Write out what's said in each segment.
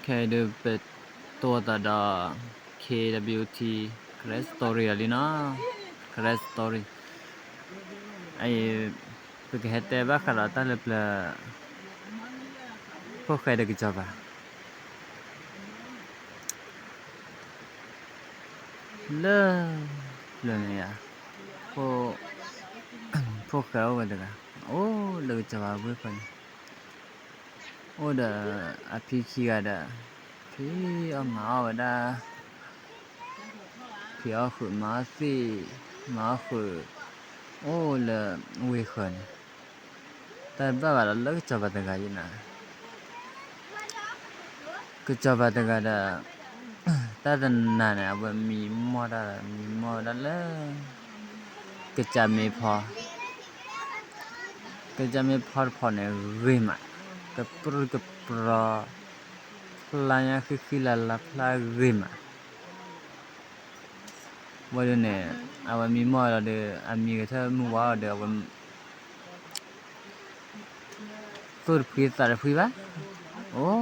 ခဲအံၤဒုး ပတိၢ်သးဒီး K W T Karen Story အီၤလံနီၤ, Karen Story အံၤ ပကဟဲတဲဘၣ်ဃးဒီးတၢ်လၢပျၢၤ ဖိၣ်ဃဲဒီးကစီၤပၤ လၢ လၢန့ၣ်ယါ, ဖိၣ်ဃဲအိၣ်ဝဲတဂၤ, အိၣ်လၢကစီၤပၤဝ့ၢ်ဖီန့ၣ်, အိၣ်ဒီးအဖံခံဂၤဒီး ဖံးအီၣ်မၤအီၣ်ဝဲဒၣ်, ဖံးအီၣ်ဃုာ်မၤအီၣ်သ့ၣ်, မၤအီၣ်ဃုာ်, အိၣ်လၢဝ့ၢ်ဃၢၤန့ၣ်, တၢ်ဘၣ်ဘၣ်ဒီးလၢကစီၤပၤတဂၤယနၤ ကစီၤပၤတဂၤဒီး တၢ်တနၤန့ၣ် အဝဲမံမီၢ်တၢ်ဒီး မံမီၢ်ဝဲဒၣ်လၢ ကစၢ်မ့ၢ်ဖီ, ကစၢ်မ့ၢ်ဖီတဖီန့ၣ်ဂ့ၤမး, ကပြုၢ်ကပြီၤ, ဖျါညါဃံဃံလၤလၤဖျါဂ့ၤမး, ဝဲဒၣ်န့ၣ် အဝဲမံမီၢ်လီၤဒီး အမံကထၢၣ်မုၢ်ဝါအီၤဒီး အဝဲ သူၣ်တဖှံသးတဖှံဘၣ်, အိၣ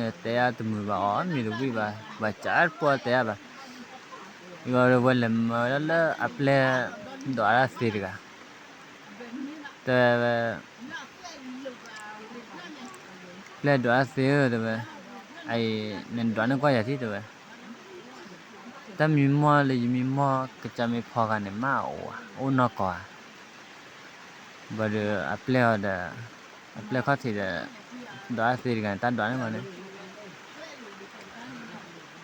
်, တဲအါတမုာ်ဘၣ် အီၣ်မ့ၤတဝံၣ်ဘၣ် ပှၤစးတပှီၢ်တဲအါဘၣ်, အဝဲလဲၤမၤဝဲဒၣ်လၢအပျဲၢ်ဒွးတၢ်သ့တဂၤ, တဲဝဲ ပျဲၢ်ဒွးတၢ်သ့ဧၢ တဲဝဲ, အအံၤ နဒွးန့ၢ်ကွၢ်ယၤထံၣ်တဲဝဲ, တၢ်မံမီၢ်လၢယမံမီၢ်ကစၢ်မ့ၢ်ဖီဂၤန့ၣ် မ့ၢ်အိၣ်ဧါ အိၣ်နီၢ်ကီၢ်ဧါ, ဘၣ်ဒီးအပျဲၢ်အီၤဒီး အပျဲၢ်ခီၣ်ထံးဒီး ဒွးတၢ်သ့တဂၤန့ၣ် တၢ်ဒွးန့ၢ်အီၤန့ၣ်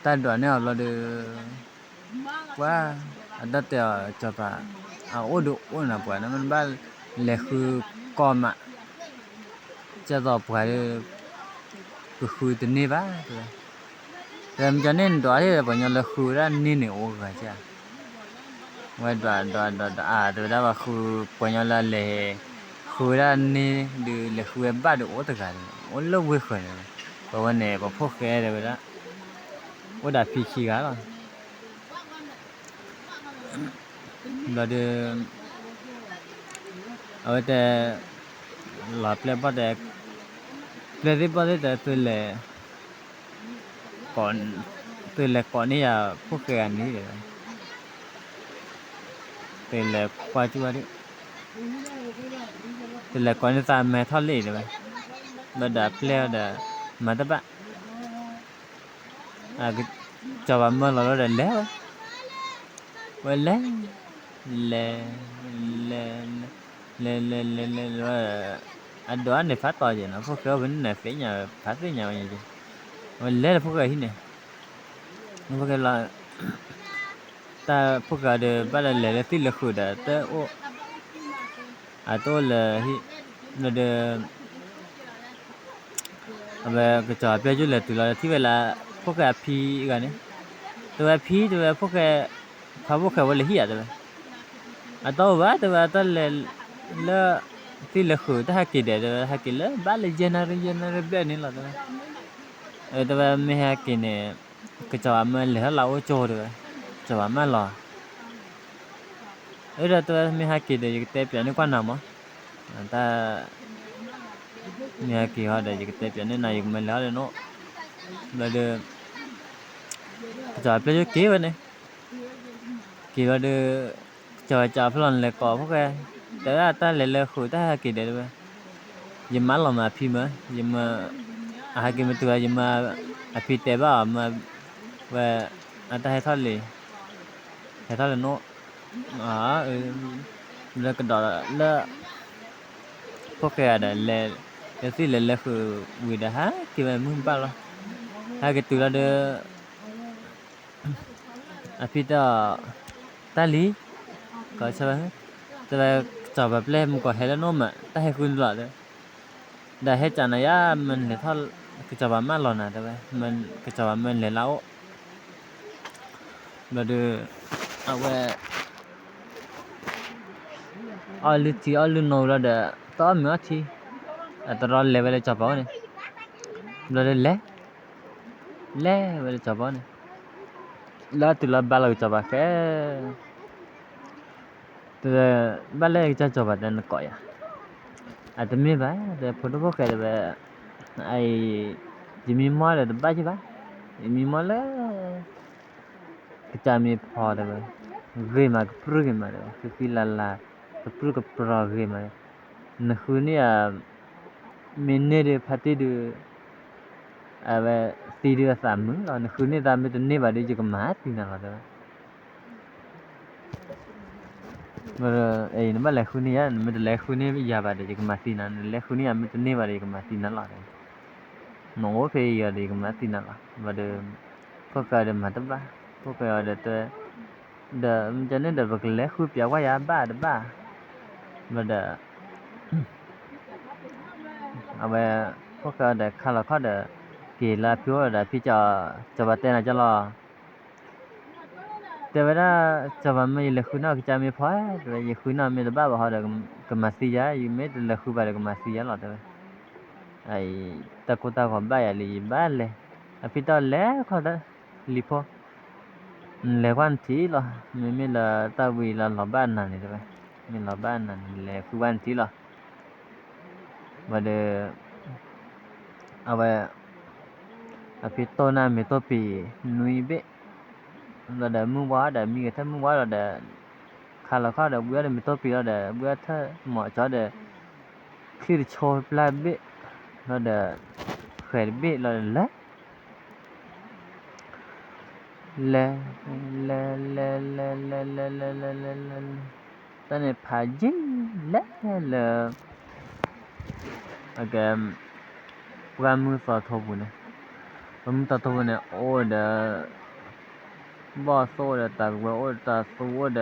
တၢ်ဒွးန့ၢ်အီၤဘျီဒီး ပှၤ အတၢ်တဲအီၤ စီၤပၤ အအိၣ်ဒီးအိၣ်နၤပှၤ နမ့ၢ်ဘၣ်လဲၤဃုကီၢ်မး ကဲသိးပှၤဒီး ကဃုတန့ၢ်ဘၣ် တဲဝဲ, တဲမ့ၢ်ကန့ၣ်နဒွးဒီး ပှၤကညီလၢဃုဝဲဒၣ်န့ၢ်န့ၣ်အိၣ်ဂၤကဲ ဝဲဒွးဒွးဒွးဒွးအါ တဲဝဲဒၣ်ပှၤဃု ပှၤကညီလၢအလဲၤ ဃုဝဲဒၣ်န့ၢ်ဒုး လဲၤဃုဝဲဘၣ်ဒီးအိၣ်တဂၤန့ၣ် အိၣ်လၢဝ့ၢ်ဃၢၤန့ၣ်, ပဝဲန့ၣ် ပှၤဖိၣ်ဃဲတဲဝဲဒၣ် အိၣ်ဒီးဖံခံဂၤလီၤ. ဘျီဒီး အဝဲတဲ လီၤပျဲၢ်ဘီၣ်တဲ ပျဲၢ်သ့ၣ်ဘီၣ်သ့ၣ်တဲ သုလဲၤ သုလဲၤကိးန့ၢ်ယၤဖိၣ်ဃဲဂၤန့ၣ် သုလဲၤကွၢ်စူၣ်ဝဲဒၣ် သုလဲၤကိးန့ၢ်သးမ့ၢ်ထီၣ်လံတဲဝဲ, ဘျီဒီးအပျဲၢ်ဒီး မၤတဘၣ် စီၤပၤမၢလီၤလီၤဒီးလဲၤဝဲ, ဝဲလဲၤ, လဲၤ, လဲၤ, လဲၤ, လဲၤ, လဲၤ, လဲၤ, လဲၤ, လဲၤ, အဒိးန့ၣ်ဖးတီၤက့ၤနီၤ ဖိၣ်ဃဲအိၣ်ဖဲန့ၣ်န့ၣ် သ့ၣ်ညါဝဲ ဖးသ့ၣ်ညါဝဲန့ၣ်, ဝဲလဲၤလၢဖိၣ်ဃဲဟံၣ်န့ၣ်, ဖိၣ်ဃဲလီၤ, တၢ်ဖိၣ်ဃဲဒီး ဘၣ်လၢလဲၤလၢသ့ၣ်လၢဃုာ်ဒီး တအိၣ် အတအိၣ်လၢဟံၣ်, ဘျီဒီး အဝဲကစီၤပျဲၢ်ကၠိလဲၤတုၤလီၤ ထံၣ်ဝဲလၢ ဖိၣ်ဃဲအဖံဂၤန့ၣ်, တဲဝဲဖံ တဲဝဲဖိၣ်ဃဲ, ဖါဖိၣ်ဃဲဝဲလဲၤဟံၣ်ဧါတဲဝဲ, အတအိၣ်ဘၣ် တဲဝဲ တၢ်လဲၤလၢ သ့ၣ်လၢဃုာ် တၢ်ဟဲက့ၤဒီး တဲဝဲ ဟဲက့ၤလၢဘၣ်လၢယဲၢ်နၣ်ရံၣ် ယဲၢ်နၣ်ရံၣ်ဘျဲၣ်န့ၣ်လီၤ တဲဝဲ, တဲဝဲမ့ၢ်ဟဲက့ၤန့ၣ် ကစီၤပၤမၢလဲၤထီၣ်လၢအအိၣ်ကၠိ တဲဝဲ, ကစီၤပၤမၢလီၤ အၢ ဒီးတဲဝဲ မ့ၢ်ဟဲက့ၤဒီး ယကတဲပၠးန့ၢ်ကွၢ်နၤမး, တၢ် မ့ၢ်ဟဲက့ၤဟီဒီး ယကတဲပၠးန့ၢ်နၤ ယကမၢလဲၤဟီဒီးနိၣ်, ဘျီဒီး ကစီၤပျဲၢ်ကၠိက့ၤဝဲန့ၣ်, က့ၤဘျီဒီး ကစီၤပျဲၢ်ကၠိဖဲလီၤလဲၤကိးဖိၣ်ဃဲ, တဲဝဲဒၣ်တၢ်လဲၤလၢဃုာ် တၢ်ဟဲက့ၤဒီး တဲဝဲ, ယမၢလီၤမးအဖံမၢ, ယမၢ အဟဲက့ၤမ့ၢ်တုၤဝဲ ယမၢ အဖံတဲဘၣ်အီၤမၢ, ဝဲ အတၢ်ဟဲထီၣ်လံ ဟဲထီၣ်လံနိၣ်, လၢကဒီးလၢ ဖိၣ်ဃဲဂၤဒီး လဲၤ လၢသ့ၣ်လဲၤလၢဃုာ်ဝံၤဒီး ဟဲက့ၤဝဲမုၢ်ဘၣ်လီၤ, ဟဲက့ၤတုၤလီၤဒီး အဖံတဲအီၤ, တၢ်လံ, ကီးဆၢ, တဲဝဲ, ကစီၤပၤပျဲၢ်မုၢ်ကီးဟဲလၢနိၣ်မး တၢ်ဟဲဃုလီၤတဲဝဲ, ဒီးဟဲကးနၤယါ မ့ၢ်လဲၤထီၣ်, ကစီၤပၤမၢလီၤနၤတဲဝဲ, ကစီၤပၤမၢလဲၤလၢအအိၣ်, ဘျီဒီး အဝဲ အီၣ်လုၢ်ထံအီၣ်လုၢ်နိလီၤဒီး တအီၣ်မ့ၤအီထံ, အတရီလဲၤဝဲလၢစီၤပၤအိၣ်န့ၣ်, ဘျီဒီးလဲၤ, လဲၤဝဲလၢစီၤပၤအိၣ်န့ၣ်, လၢတုၤလီၤဘါလီၤကစီၤပၤဃဲ, တဲ, ဘၣ်လဲၣ်ကစၢ်စီၤပၤတဲနကိးယၤ, အတမ့ၢ်ဘၣ် တဲဖိဒိၣ်ဖိၣ်ဃဲတဲဝဲ, အအံၤ ယမံမီၢ်ဒီးတဘၣ်က့ဘၣ်, ယမံမီၢ်လၢ ကစၢ်မ့ၢ်ဖီတဲဝဲ, ဂ့ၤမးကပြုၢ်ဂ့ၤမးတဲဝဲ, ဖံဖံလၢ်လၢ် ကပြုၢ်ကပြီၤဂ့ၤမး, နဃုန့ၢ်ဧါ, မ့ၢ်န့ၢ်ဒုးဖါတံၢ်ဒုး အဝဲသံဒုးအသးမုာ်လီၤ, နဃုန့ၢ်သးမ့ၢ်တန့ၢ်ဘၣ်ဒီး ယကမၤသံနၤလီၤတဲဝဲ. နဘၣ်လဲၤဃုန့ၢ်ယၤ, နမ့ၢ်တလဲၤဃုန့ၢ်ယၤဘၣ်ဒီး ယကမၤသံနၤ, နလဲၤဃုန့ၢ်ယၤမ့ၢ်တန့ၢ်ဘၣ်ဒီး ယကမၤသံနၤလီၤ. နအိၣ်ဖဲအံၤဒီး ယကမၤသံနၤလီၤ. ဘၣ်ဒီး ဖိၣ်ဃဲအီၤဒီးမၤတဘၣ်, ဖိၣ်ဃဲအီၤဒီးတဲ, ဒီးမ့ၢ်န့ၣ်ဒီး ပကလဲၤဃုပျးကွၢ်ယၤဘၣ်တဘၣ်. ဘၣ်ဒီး အဝဲ ဖိၣ်ဃဲအီၤဒီးခါလီၤခီၣ်ဒီး က့ၤလၢအဖံအိၣ်ဒီး အဖံကၠီၤ, ကၠီၤပၤတဲနၤကၠီလီၤ. တဲဝဲဒၣ်, ကၠီၤပၤမ့ၢ်ယလဲၤဃုန့ၢ်အီၤကစၢ်မ့ၢ်ဖီ, တဲဝဲ ယဃုန့ၢ်အီၤမ့ၢ်တဘၣ်ဘၣ်ဟီဒီး ကမၤသံယၤ, ယမ့ၢ်တလဲၤဃုဘၣ်ဒီးကမၤသံယၤလီၤတဲဝဲ. တၢ်ကိၢ်တၢ်ဂီၤဘၣ်ယၤလံ ယဘၣ်လဲၤ, အဖံတီၢ်လဲၤခီၣ်တၢ်လံၤဖိ နလဲၤကွၢ်နထံၣ်လီၤ, မ့မ့ၢ်လၢတၢ်ဝံၤလၢလီၤဘၣ်နၤန့ၣ်တဲဝဲ, မ့ၢ်လီၤဘၣ်နၤန့ၣ် နလဲၤဃုကွၢ်နထံၣ်လီၤ. ဘၣ်ဒီး အဝဲ အဖံတိၢ်န့ၢ်မ့ၤတိၢ်ပံၤနွံဘ့ၣ်, လီၤဒီးမုၢ်ဝါဒီး မံဂဲၤထၢၣ်မုၢ်ဝါလီၤဒီး ခါလီၤခီၣ်ဒီး ဝံၤအီၤဒီးမ့ၤတိၢ်ပံၤလီၤဒီး ဝံၤအီၤထၢၣ်မီၤကၠီဒီး ချံၣ်တဆိဖျါဘ့ၣ်, လီၤဒီး ဃဲၤတဘ့ၣ်လီၤဒီးလဲၤ လဲၤ လဲၤ လဲၤ လဲၤ လဲၤ လဲၤ လဲၤ လဲၤ လဲၤ လဲၤ လဲၤ တၢ်န့ၣ်ဖးယံာ် လဲၤလၢ အကဲ ပှၢ်မုၢ်သီထိပူၤန့ၣ်, ပှၢ်မုၢ်သီထိပူၤန့ၣ် အိၣ်ဒီး ဘီၣ်သိၣ်ဒီးတၢ်ကဝဲၤအိၣ်ဒီးတၢ်သူအိၣ်ဒီး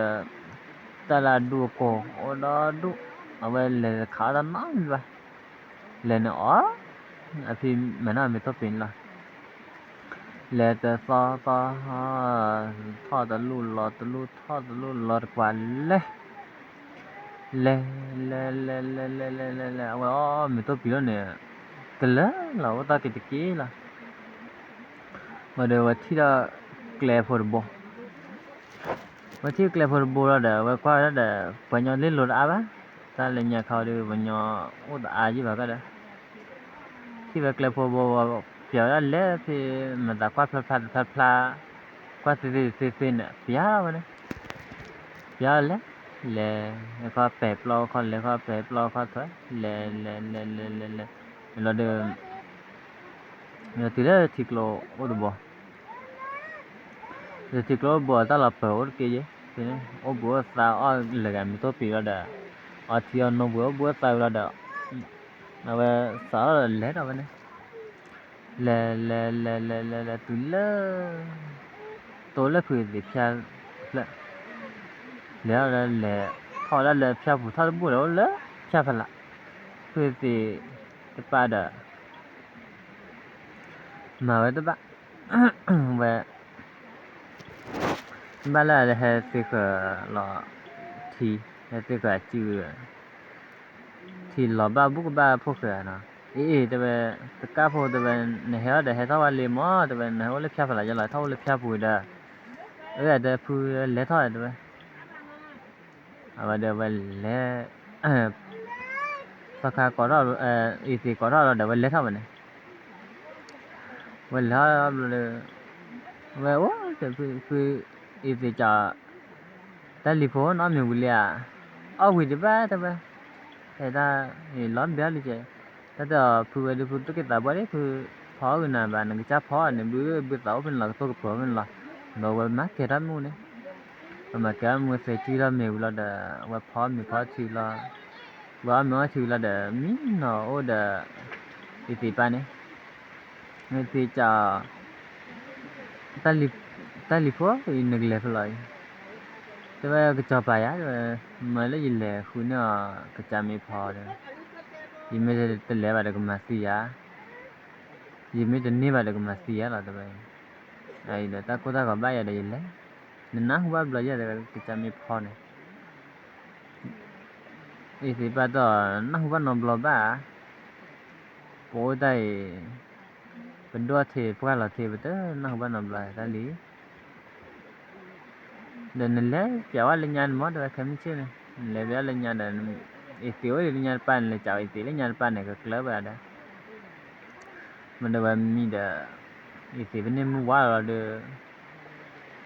တၢ်လၢအဒူၣ်အကိာ်အိၣ်ဒီဒူၣ်, အဝဲလဲၤတခးအီၣ်တၢ်နီတမံၤဘၣ်, လဲၤန့ၣ်အီၤ အဖံမၤန့ၢ်မ့ၤတိၢ်ပံၤန့ၣ်လီၤ. လဲၤတသီသီ ထီၣ်တလူၢ်လီၤတလူၢ် ထီၣ်တလူၢ်လီၤတကွၢ်လဲၤ, လဲၤ လဲၤ လဲၤ လဲၤ လဲၤ လဲၤ လဲၤ လဲၤ အဝဲအီၣ်မ့ၤတိၢ်ပံၤလီၤန့ၣ် တလၢလီၤ အိၣ်တ့ၢ်က့ၤတက့ၢ်လီၤ. ဝဲဒီးဝဲထံၣ်ဒီးကျဲဖိတဘိ, ဝဲထံၣ်ကျဲဖိတဘိလီၤဒီး ဝဲကွၢ်ဝဲဒၣ်ဒီး ပှၤညီလ့လိာ်တအါဘၣ်, တၢ်လၢညါခီဒီး ပှၤညီအိၣ်တအါယံာ်ဘၣ်ကဒီး ထံၣ်ဝဲကျဲဖိဘိ ပျးဝဲဒၣ်လဲၤဖဲ မၤသးကွၢ်ဖျါဖျါတဖျါဖျါ, ကွၢ်သ့သ့သ့သ့န့ၣ် ပျးဝဲန့ၣ်, ပျးလဲၤ, လဲၤခီပဲာ်ပျီခီ လဲၤခီပဲာ်ပျီခီထွဲ လဲၤ လဲၤ လဲၤ လဲၤ လဲၤ လဲၤ လီၤဒီး တုၤလၢထံကျိအိၣ်တဘိ ဒီးထံကျိအိၣ်တဘိ တၢ်လီၤပၢၤအိၣ်တက့ၢ်ယဲ, အိၣ်ဘှံးအိၣ်သါအီၣ်လၢာ်ဂၤမ့ၤတိၢ်ပံၤလီၤဒီး အီထံအီနိဘှံးအိၣ်ဘှံးအိၣ်သါဝံၤလီၤဒီး အဝဲစးထီၣ်ဒီးလဲၤထီၣ်ဝဲန့ၣ်, လဲၤ လဲၤ လဲၤ လဲၤ လဲၤ လဲၤ တုၤလၢ တိလၢဖုသ့ၣ်ဖၠၣ်ဖျၢၣ်, လဲၤထီၣ်ဒီးလဲၤထီၣ်ဝဲဒၣ်လၢဖၠၣ်ပူၤ ထီၣ်တဘူၣ်ဒီးအိၣ်လၢဖၠၣ်ဖီလာ်, ဖုသ့ၣ်တပာ်ဒီး မၤဝဲတဘၣ် ဝဲ ဘၣ်လၢအဟဲသ့ဃၢၤလီၤထံ, ဟဲသ့ဃၢၤအစု, ထံလီၤဘၣ်ဘူးကဘၣ်ဖိၣ်ဃဲနီၤ, အ့ၣ် အ့ၣ် တဲဝဲ, တကၣ်ဖိတဲဝဲ, နဟဲထီၣ်ဒီးဟဲထီၣ်ဝဲလံမး တဲဝဲ, နဟဲအိၣ်လၢဖၠၣ်ဖီလာ်ယလီၤ ထီၣ်အိၣ်လၢဖၠၣ်ပူၤဒီး, အၢ တဲဖုလဲၤထီၣ်တဲဝဲ အဝဲဒီးဝဲလဲၤ, သီခါကိးထီၣ်, အ့ၣ်သ့ၣ်ကိးထီၣ်လီၤဒီး ဝဲလဲၤထီၣ်ဝဲန့ၣ်, ဝဲလဲၤထီၣ်ဘျီဒီး, ဝဲအိၣ်တဖု, ဖု, အ့ၣ်သ့ၣ်ကး, တၢ်လံၤဖိနီတမံၤဝံၤလံဧါ, အီၣ်ဝံၤတဘၣ်တဲဝဲ, ဟဲတၢ်, လီၤဘၣ်လံကဲ, တၢ်တဲအီၤဖုဝဲဒုး ဖုတက့ၢ်သးဘှီလံ ဖုဖီအီၣ်ဂုာ်နၤဘၣ် နကစၢ်ဖီအီၣ်န့ၣ် ဘုဘုသးအိၣ်ဖဲန့ၣ်လီၤ ကသိၣ်ကပၤဖဲန့ၣ်လီၤ, ဒီးဝဲမၤကဲၤထီၣ်မ့ၣ်အူန့ၣ်, ပမၤကဲၤထီၣ်မ့ၣ်အူသ့စုထီၣ်မ့ၢ်ဝံၤလီၤဒီး ဝဲဖီအီၣ်မ့ၤဖီအီၣ်ထံလီၤ, ဝဲအီၣ်မ့ၤအီၣ်ထံဝံၤလီၤဒီး မံနီၤအိၣ်ဒီး အ့ၣ်သ့ၣ်ပၢ်န့ၣ်, အ့ၣ်သ့ၣ်ကး တၢ်လံၤဖိအံၤ နကလဲၤဖဲလဲၣ်အံၤ, တဲဝဲကစီၤပၤယၤ, မ့ၢ်လၢယလဲၤဃုန့ၢ်အီၤ ကစၢ်မ့ၢ်ဖီဒီး, ယမ့ၢ်တလဲၤဘၣ်ဒီးကမၤသံယၤ, ယမ့ၢ်တန့ၢ်ဘၣ်ဒီးကမၤသံယၤလီၤတဲဝဲ, အံၤဒီးတၢ်ကိၢ်တၢ်ဂီၤဘၣ်ယၤဒီးယလဲၤ, နနၢ်ဟူဘၣ်ဘျီယၤတဲဝဲ ကစၢ်မ့ၢ်ဖီန့ၣ် အ့ၣ်သ့ၣ်ပၢ်တနၢ်ဟူဘၣ်နီတဘျီဘၣ်, ပအိၣ်တၢ်အံၤ, ပဒိၣ်ထံးပှၢ်လီၤထံး ပတနၢ်ဟူဘၣ်နီတဘျီတၢ်လံ, ဒီးနလဲၤပျးဝဲလၢညါန့ၣ်မ့ၢ်တဲဝဲ ခဲမုၢ်ဆ့ၣ်န့ၣ်, နလဲၤပျးလၢညါဒီး, အ့ၣ်သ့ၣ်အိၣ်လၢညါတပၢ်န့ၣ် လဲၤကးအ့ၣ်သ့ၣ်လၢညါတပၢ်န့ၣ် ကကျၢၤဘၣ်ဒီး မ့ၢ်ဒီးဝဲမံဒီး အံၤသ့ၣ်ဖဲန့ၣ်မုၢ်ဝါလီၤဒီး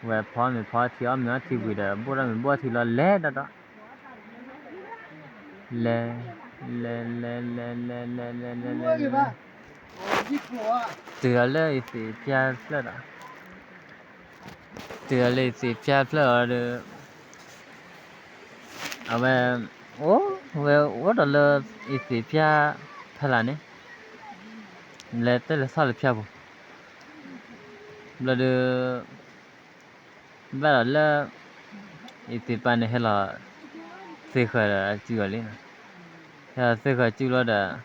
ဝဲဖီမ့ၤဖီထံအီၣ်မ့ၤအီထံဝံၤဒီး ဘိၣ်ထီၣ်မ့ၤဘိၣ်ထံလီၤလဲၤဒီးဒီး လဲၤ လဲၤ လဲၤ လဲၤ လဲၤ လဲၤ လဲၤ လဲၤ လဲၤ လဲၤ တုၤလီၤလၢအံၤသ့ၣ်ဖျါတဖျၢၣ်ဒီး တုၤလီၤလၢအံၤသ့ၣ်ဖျါတဖျၢၣ်ဒီး အဝဲ အိၣ်ဝဲအိၣ်ဒီးလၢအံၤသ့ၣ်ဖျါဖီလာ်န့ၣ် လဲၤတဲလဲၤထီၣ်လၢဖၠၣ်ပူၤ ဘျီဒီး ဘၣ်ဒီးလၢ အံၤသ့ၣ်ပၢ်န့ၣ်ဟဲလီၤ သ့ၣ်ဃၢၤဒီးအစုအီၤလံ, ဟဲလီၤသ့ၣ်ဃၢၤစုလီၤဒီး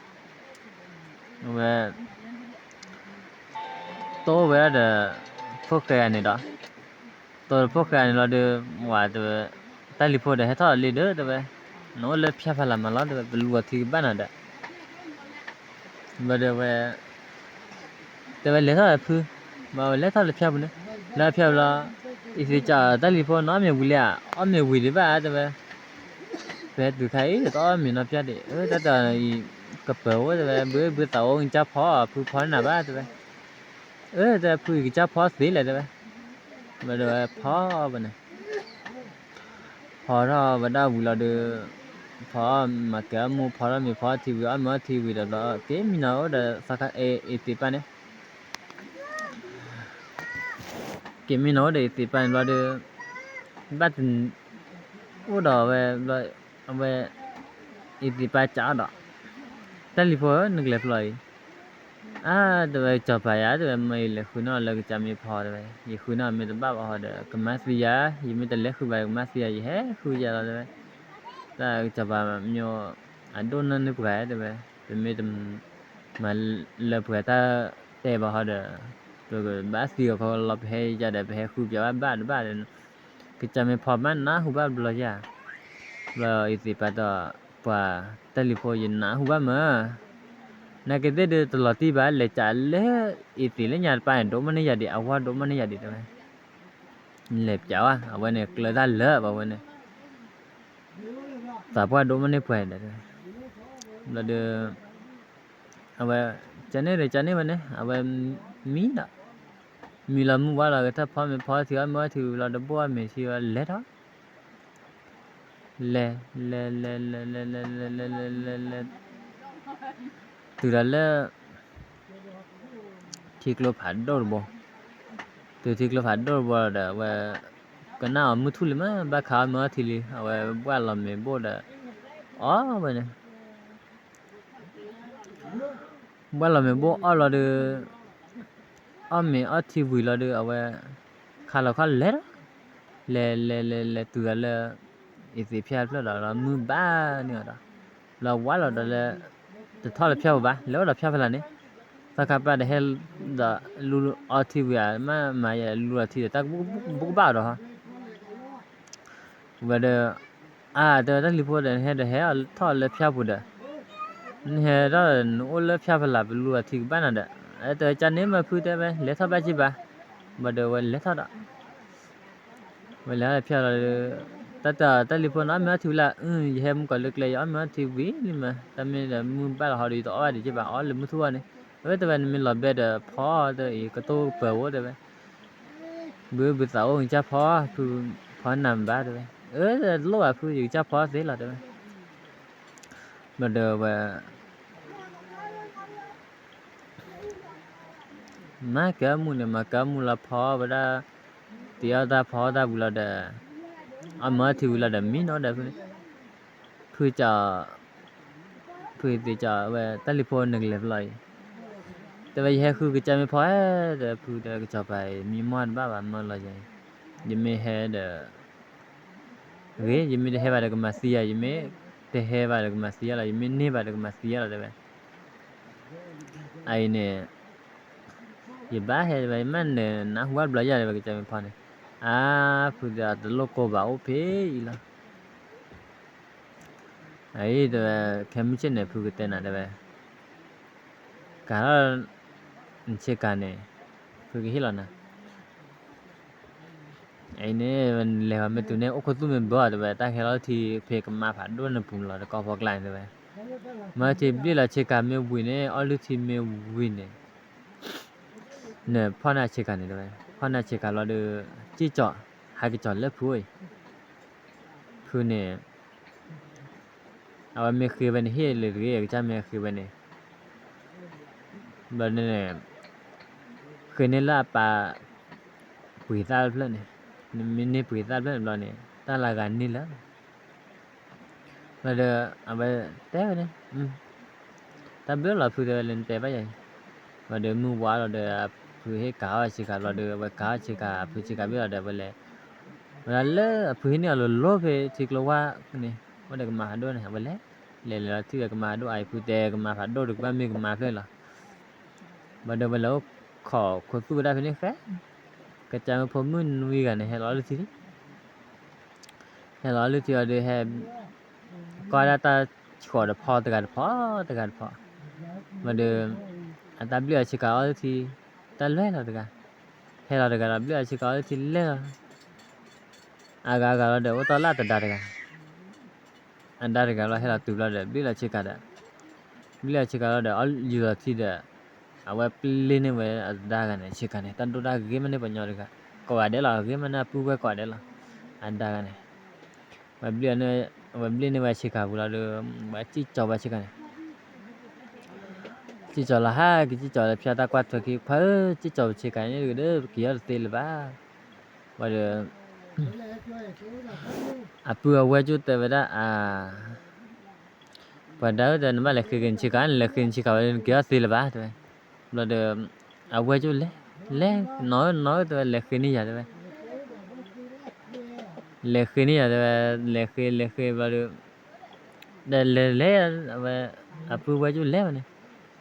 ဝဲ တိၢ်ဝဲဒၣ်ဒီး ဖိၣ်ဃဲဂၤန့ၣ်ဒီး တိၢ်ဒီးဖိၣ်ဃဲဂၤန့ၣ်လီၤဒီး ဝဲတဲဝဲ တၢ်လံၤဖိဒီးဟဲထီၣ်လံဒီးတဲဝဲ နအိၣ်လၢဖၠၣ်ဖီလာ်မးလီၤ တဲဝဲ ပလူၤအီၤထံကဘၣ်နၤဒီး ဘျီဒီးဝဲ တဲဝဲလဲၤထီၣ်ဖု, ဘၣ်ဝဲလဲၤထီၣ်လၢဖၠၣ်ပူၤန့ၣ်, လၢဖၠၣ်ပူၤလီၤ, အံၤသ့ၣ်ကၠီတၢ်လံၤဖိန့ၣ် အီၣ်မ့ၤဝံၤလံဧါ, အီၣ်မ့ၤဝံၤဒံးဘၣ်တဲဝဲ, ဖဲတုၤခါအံၤ တအီၣ်မ့ၤနီတပျၢ်ဒံး, အၢ တၢ်တအံၤ ကပၢၤအိၣ်တဲဝဲ, ဘုဘုသးအိၣ်ကစၢ်ဖီ ဖုဖီန့ၢ်နၤဘၣ်တဲဝဲ, အၢ တဲဖုအံၤကစၢ်ဖီသ့လဲၣ်တဲဝဲ, ဘျီဒီးဝဲဖီဝဲန့ၣ် ဖီထီၣ်ဝဲဒၣ်ဝံၤလီၤဒီး ဖီမၤကဲအီၣ်မူ ဖီထီၣ်မ့ၤဖီထီၣ်ထံဝံၤ အီၣ်မ့ၤအီထံဝံၤဒီးဘျီ က့ၤမံနီၤအိၣ်ဒီး အံၤသ့ၣ်ပၢ်န့ၣ်, က့ၤမံနီၤအိၣ်ဒီးအံၤသ့ၣ်ပၢ်န့ၣ်ဘျီဒီး ဘၣ်တ အိၣ်ဒီးဝဲ အဝဲ အံၤသ့ၣ်ပၢ်ကးအီၤဒီး တၢ်လံၤဖိဧၢ နကလဲၤဖျီအံၤ, အါ တဲဝဲ ကစီၤပၤယၤ တဲဝဲ မ့ၢ်ယလဲၤဃုန့ၢ်အီၤလၢကစၢ်မ့ၢ်ဖီတဲဝဲ, ယဃုန့ၢ်အီၤမ့ၢ်တဘၣ်ဘၣ်ဟီဒီး ကမၤသံယၤ, ယမ့ၢ်တလဲၤဃုဘၣ်ဒီးကမၤသံယၤ, ယဟဲဃုယၤလီၤတဲဝဲ, တၢ်ကစီၤပၤမ့ၢ် အဒိၣ်နၢ်န့ၢ်ပှၤတဲဝဲ, ပမ့ၢ်တမၤလၢပှဲၤတၢ်တဲဘၣ်ဟီဒီး ပကဘၣ်သံအီၤခီလီၤ ပဟဲယၤဒီး ပဟဲဃုပၠးဘၣ်ဘၣ်တဘၣ်ဒီး ကစၢ်မ့ၢ်ဖီမးနၢ်ဟူဘၣ်ဘျီယၤ, ဘျီအံၤသ့ၣ်ပၢ်ဒီး ပှၤတၢ်လံၤဖိ ယနၢ်ဟူဘၣ်မး, နာ်က့သ့ၣ်ဒုးတလီၤတံၢ်ဘၣ် လဲၤကးလၢ အံၤသ့ၣ်လၢညါတပၢ်န့ၣ် ဒိၣ်မးန့ၢ်ယၤဒံး အဝဲဒိၣ်မးန့ၢ်ယၤဒံးတဲဝဲ, လဲၤပၠးဝဲ အဝဲန့ၣ် ကျၢၤတၢ်လၢာ်ဘၣ်ဝဲန့ၣ်, သးပှၢ်ဒိၣ်မးန့ၢ်ပှၤဒီး ဘျီဒီး အဝဲ ကန့ၣ်ဒီး ကန့ၣ်ဝဲန့ၣ် အဝဲမံဒီး မံလီၤမုၢ်ဝါလီၤ ကထၢၣ်ဖီမ့ၤဖီထံ အီၣ်မ့ၤအီထံဝံၤလီၤဒီး ဘိၣ်အီၣ်မ့ၤထံဝဲလဲၤထီၣ်, လဲၤ လဲၤ လဲၤ လဲၤ လဲၤ လဲၤ လဲၤ လဲၤ လဲၤ လဲၤ တုၤဒီးလၢ ထံကျိဖးဒိၣ်တဘိ, တုၤထံကျိဖးဒိၣ်တဘိဒီး အဝဲ ကနၣ်အီၤမုၢ်ထူၣ်လံမး ဘၣ်ခးအီၣ်မ့ၤအီထံလံ အဝဲဘှၣ်လီၤမ့ၤဘိၣ်ဒီး အီၣ်ဝဲန့ၣ် ဘှၣ်လီၤမ့ၤဘိၣ်အီၣ်လီၤဒီး အီၣ်မ့ၤအီထံဝံၤလီၤဒီး အဝဲ ခါလီၤခီလဲၤဒီး လဲၤ လဲၤ လဲၤ လဲၤတုၤဒီးလၢ အံၤသ့ၣ်ဖၠၣ်တဖျၢၣ်ဒီး လီၤမုၢ်ဘၣ်န့ၢ်အီၤဒီး လီၤဝါလီၤဒီးလၢ တထီၣ်လၢဖၠၣ်ပူၤဘၣ် လဲၤအိၣ်ဒီးဖၠၣ်ဖီလာ်န့ၣ် သီခါပၢ်တဟဲဒီး လူၤအီထံဝံၤဧါ မ့ၢ်မၤယလူၤအီထံဒီး တၢ်ကဘူၣ်ကဘၣ်အီၤဒီး ဝဲဒီး အါ တဲဝဲတၢ်လံၤဖိဒီး နဟဲဒီးဟဲထီၣ်လၢဖၠၣ်ပူၤဒီး နဟဲထီၣ်ဒီး နအိၣ်လၢဖၠၣ်ဖီလာ် ပလူၤအီထံကဘၣ်နၤဒီး တဲဝဲကန့ၣ်မ့ၢ်ဖုတဲဝဲ လဲၤထီၣ်ဘၣ်က့ၤဘၣ် ဘၣ်ဒီးဝဲလဲၤထီၣ်ဒီး ဝဲလဲၤထီၣ်လၢဖၠၣ်လီၤဒီး တၢ်တၢ်တၢ်လံၤဖိန့ၣ် အီၣ်မ့ၤအီထံဝံၤလၢ အ ယဟဲမုၢ်ကီၤလၢကျဲ ယအီၣ်မ့ၤအီထံဝံၤလံမး တၢ်မ့ၢ်ဒီးမုၢ်ဘၣ်လီၤဟီဒီး ယတအီၣ်ဘၣ်ဒံးက့ၤဘၣ် အီၣ်လၢမုၢ်ထူၣ်အီၤန့ၣ် အဝဲတဲဝဲ နမ့ၢ်လီၤဘဲဒီးဖီတဲအံၤ ကတိၢ်ကပၢၤအိၣ်တဲဝဲ ဘုဘုသးအိၣ်ကစၢ်ဖီ ဖုဖီနၤမ့ၢ်ဘၣ်တဲဝဲ အၢ တလိၣ်ဘၣ်ဖု ယကစၢ်ဖီသ့လီၤတဲဝဲ ဘျီဒီးဝဲ မၤကဲမူန့ၣ် မၤကဲမူလီၤဖီဝဲဒၣ် တ့အီၣ်တၢ်ဖီအီၣ်တၢ်ဝံၤလီၤဒီး အမၤထံဝံၤလီၤဒီးမံနီၤဒီး ဖုကၠီ ဖုသ့ၣ်ကၠီဝဲ တၢ်လံၤဖိနကလဲၤဖျီအံၤ တဲဝဲယဟဲဃုကစၢ်မ့ၢ်ဖီဧၢ ဒီးဖုတဲကစီၤပၤအံၤ မံမီၢ်တဘၣ်ဘၣ်မၢလီၤယၤအံၤ ယမ့ၢ်ဟဲဒီး ဂ့ၤ ယမ့ၢ်တဟဲဘၣ်ဒီးကမၤသံယၤ ယမ့ၢ်တဟဲဘၣ်ဒီးကမၤသံယၤလီၤ ယမ့ၢ်န့ၢ်ဘၣ်ဒီးကမၤသံယၤလီၤတဲဝဲ အအံၤန့ၣ် ယဘၣ်ဟဲတဲဝဲ ယမ့ၢ်နနၢ်ဟူဘၣ်တဘျီယၤတဲဝဲ ကစၢ်မ့ၢ်ဖီန့ၣ် အါ ဖုဒီးတလိၣ်ကိးဘၣ်အိၣ်ဖဲအံၤလီၤ အအံၤတဲဝဲ ခဲမုၢ်ဆ့ၣ်န့ၣ် ဖုကတဲနၤတဲဝဲ ကၤထီၣ် နဆ့ကၤန့ၣ် ဖုကဟ့ၣ်လီၤနၤ အအံၤန့ၣ် လဲၤဃီၤမ့ၢ်တုၤန့ၣ် အိၣ်ခိၣ်သူၣ်မ့ၢ်ဘၢအီၤတဲဝဲ တၢ်ဟဲလီၤထံဖဲကမါဖးဒိၣ်န့ၣ်ပူၤလီၤ တကီၢ်ဖီကျါန့ၣ်တဲဝဲ မၢထံဘျ့လီၤဆ့ကၤမ့ၢ်ဝံၤန့ၣ် အီၣ်လုၢ်ထံမ့ၢ်ဝံၤန့ၣ် နဖီၣ်န့ၢ်ဆ့ကၤန့ၣ်တဲဝဲ, ဖီၣ်န့ၢ်ဆ့ကၤလီၤဒီး စံၣ်ကၠီၤ, ဟဲက့ၤကၠီၤလၢဖုအိၣ်အံၤ, ဖုန့ၣ် အဝဲမ့ၢ်ဃ့ဝဲန့ၣ် ဟ့ၣ်လၢတဂ့ၤ အကစၢ်မ့ၢ်ဃ့ဝဲန့ၣ်, ဘျီန့ၣ် ဃ့န့ၢ်လၢအပၢ်ပှ့ၤသၣ်တဖျၢၣ်န့ၣ်, နမ့ၢ်န့ၢ်ပှ့ၤသၣ်တဖျၢၣ်န့ၣ်ဘျီန့ၣ် တၢ်လၢအဂၤန့ၢ်လၢာ် ဘျီဒီး အဝဲတဲဝဲန့ၣ်, တၢ်ဘျုးလီၤဖုတဲဝဲလၢနတဲဘၣ်ယၤအံၤ, ဘျီဒီးမုၢ်ဝါလီၤဒီး အဖုဟ့ၣ်ကၤအီၣ်ဆ့ကၤဘျီဒီး အဝဲကၤအီၣ်ဆ့ကၤ အဖုဆ့ကၤဘ့ၣ်လီၤဒီး အဝဲလဲၤ, ဝဲဒၣ်လၢအဖုဟ့ၣ်န့ၢ်အီၤလီၤလီၤဖဲထံကျိဝါန့ၣ် ဝဲဒီးကမၤဖးဒိၣ်န့ၣ် အဝဲလဲၤ, လဲၤလဲၤလီၤထံၣ်ဝဲကမၤဖးဒိၣ် အအံၤဖုတဲကမၤဖးဒိၣ်ဒီးကဘၣ်မ့ၢ်ကမၤဖျၢၣ်လီၤ, ဘျီဒီးဝဲလဲၤအိၣ်ခိးခိးသူၣ်ဝဲဒၣ်ဖဲန့ၣ်ဃဲ ကစၢ်မုၣ်ဖိမုၣ်နွံဂၤန့ၣ် ဟဲလီၤလၢထံလံ ဟဲလီၤလၢထံအီၤဒီးဟဲ, ကီၢ်ဒၣ်တၢ်ဆှီးတဖီတဂၤတဖီ, တဂၤတဖီ, ဘျီဒီး, အတၢ်ဘျုးအီၤဆ့ကၤအီၣ်လၢထံ, တၢ်လဲၤလီၤတဂၤ, ဟဲလီၤတဂၤဒီးဘျုးအီၤဆ့ကၤအီၣ်လၢထံလဲၤလီၤ, အဂၤအဂၤလီၤဒီးအိၣ်တ့ၢ်လၢတဒါတဂၤ အဒါတဂၤလီၤ ဟဲလီၤတုၤဘျီဒီး ဘျုးလီၤဆ့ကၤဒီး, ဘျုးလီၤဆ့ကၤလီၤဒီး အီၣ်ယူၤလီၤထံဒီး, အဝဲပျ့ၤန့ၢ်ဝဲအဒါဂၤန့ၣ် ဆ့ကၤန့ၣ် တၢ်ဒိၣ်တၢ်ဂ့ၤမးန့ၣ် ပှၤညီတဂၤ, ကိးဂၤဒဲးလီၤ အဂ့ၤမးန့ၣ် အပုၢ်ဝဲၢ်ကိးဂၤဒဲးလီၤ, အဒါဂၤန့ၣ်, ဝဲဘျ့န့ၢ်ဝဲဆ့ကၤပူၤလီၤဒီး, ဝဲစံၣ်ကၠီၤဝဲဆ့ကၤန့ၣ် စံၣ်ကၠီၤလီၤဟဲက့ၤ စံၣ်ကၠီၤလၢဖၠါတၢ်ကွၢ်ထွဲခံ ခွါဧၢ စံၣ်ကၠီၤပဆ့ကၤန့ၣ်ဒီး ပက့ၤအီၣ်တသ့လၢၤဘၣ်, ဝဲဒီး, အပုၢ်အဝဲၢ်ကၠိတဲဝဲဒၣ်အါ ပှၤဒါဧၢ တဲ နဘၣ်လဲၤဃ့က့ၤနဆ့ကၤ နလဲၤဃ့နဆ့ကၤဝဲ နက့ၤအီၣ်သ့လၢၤဘၣ် တဲဝဲ, ဘျီဒီး, အဝဲၢ်ကၠိလဲၤ, လဲၤ, နီၢ်ဧၢ နီၢ်ဧၢ တဲဝဲ လဲၤဃ့န့ၢ်ယၤ တဲဝဲ လဲၤဃ့န့ၢ်ယၤ တဲဝဲ, လဲၤဃ့ လဲၤဃ့ဘျီဒီး, ဒီးလဲၤလဲၤ အဝဲ, အပုၢ်ဝဲၢ်ကၠိလဲၤဝဲန့ၣ်,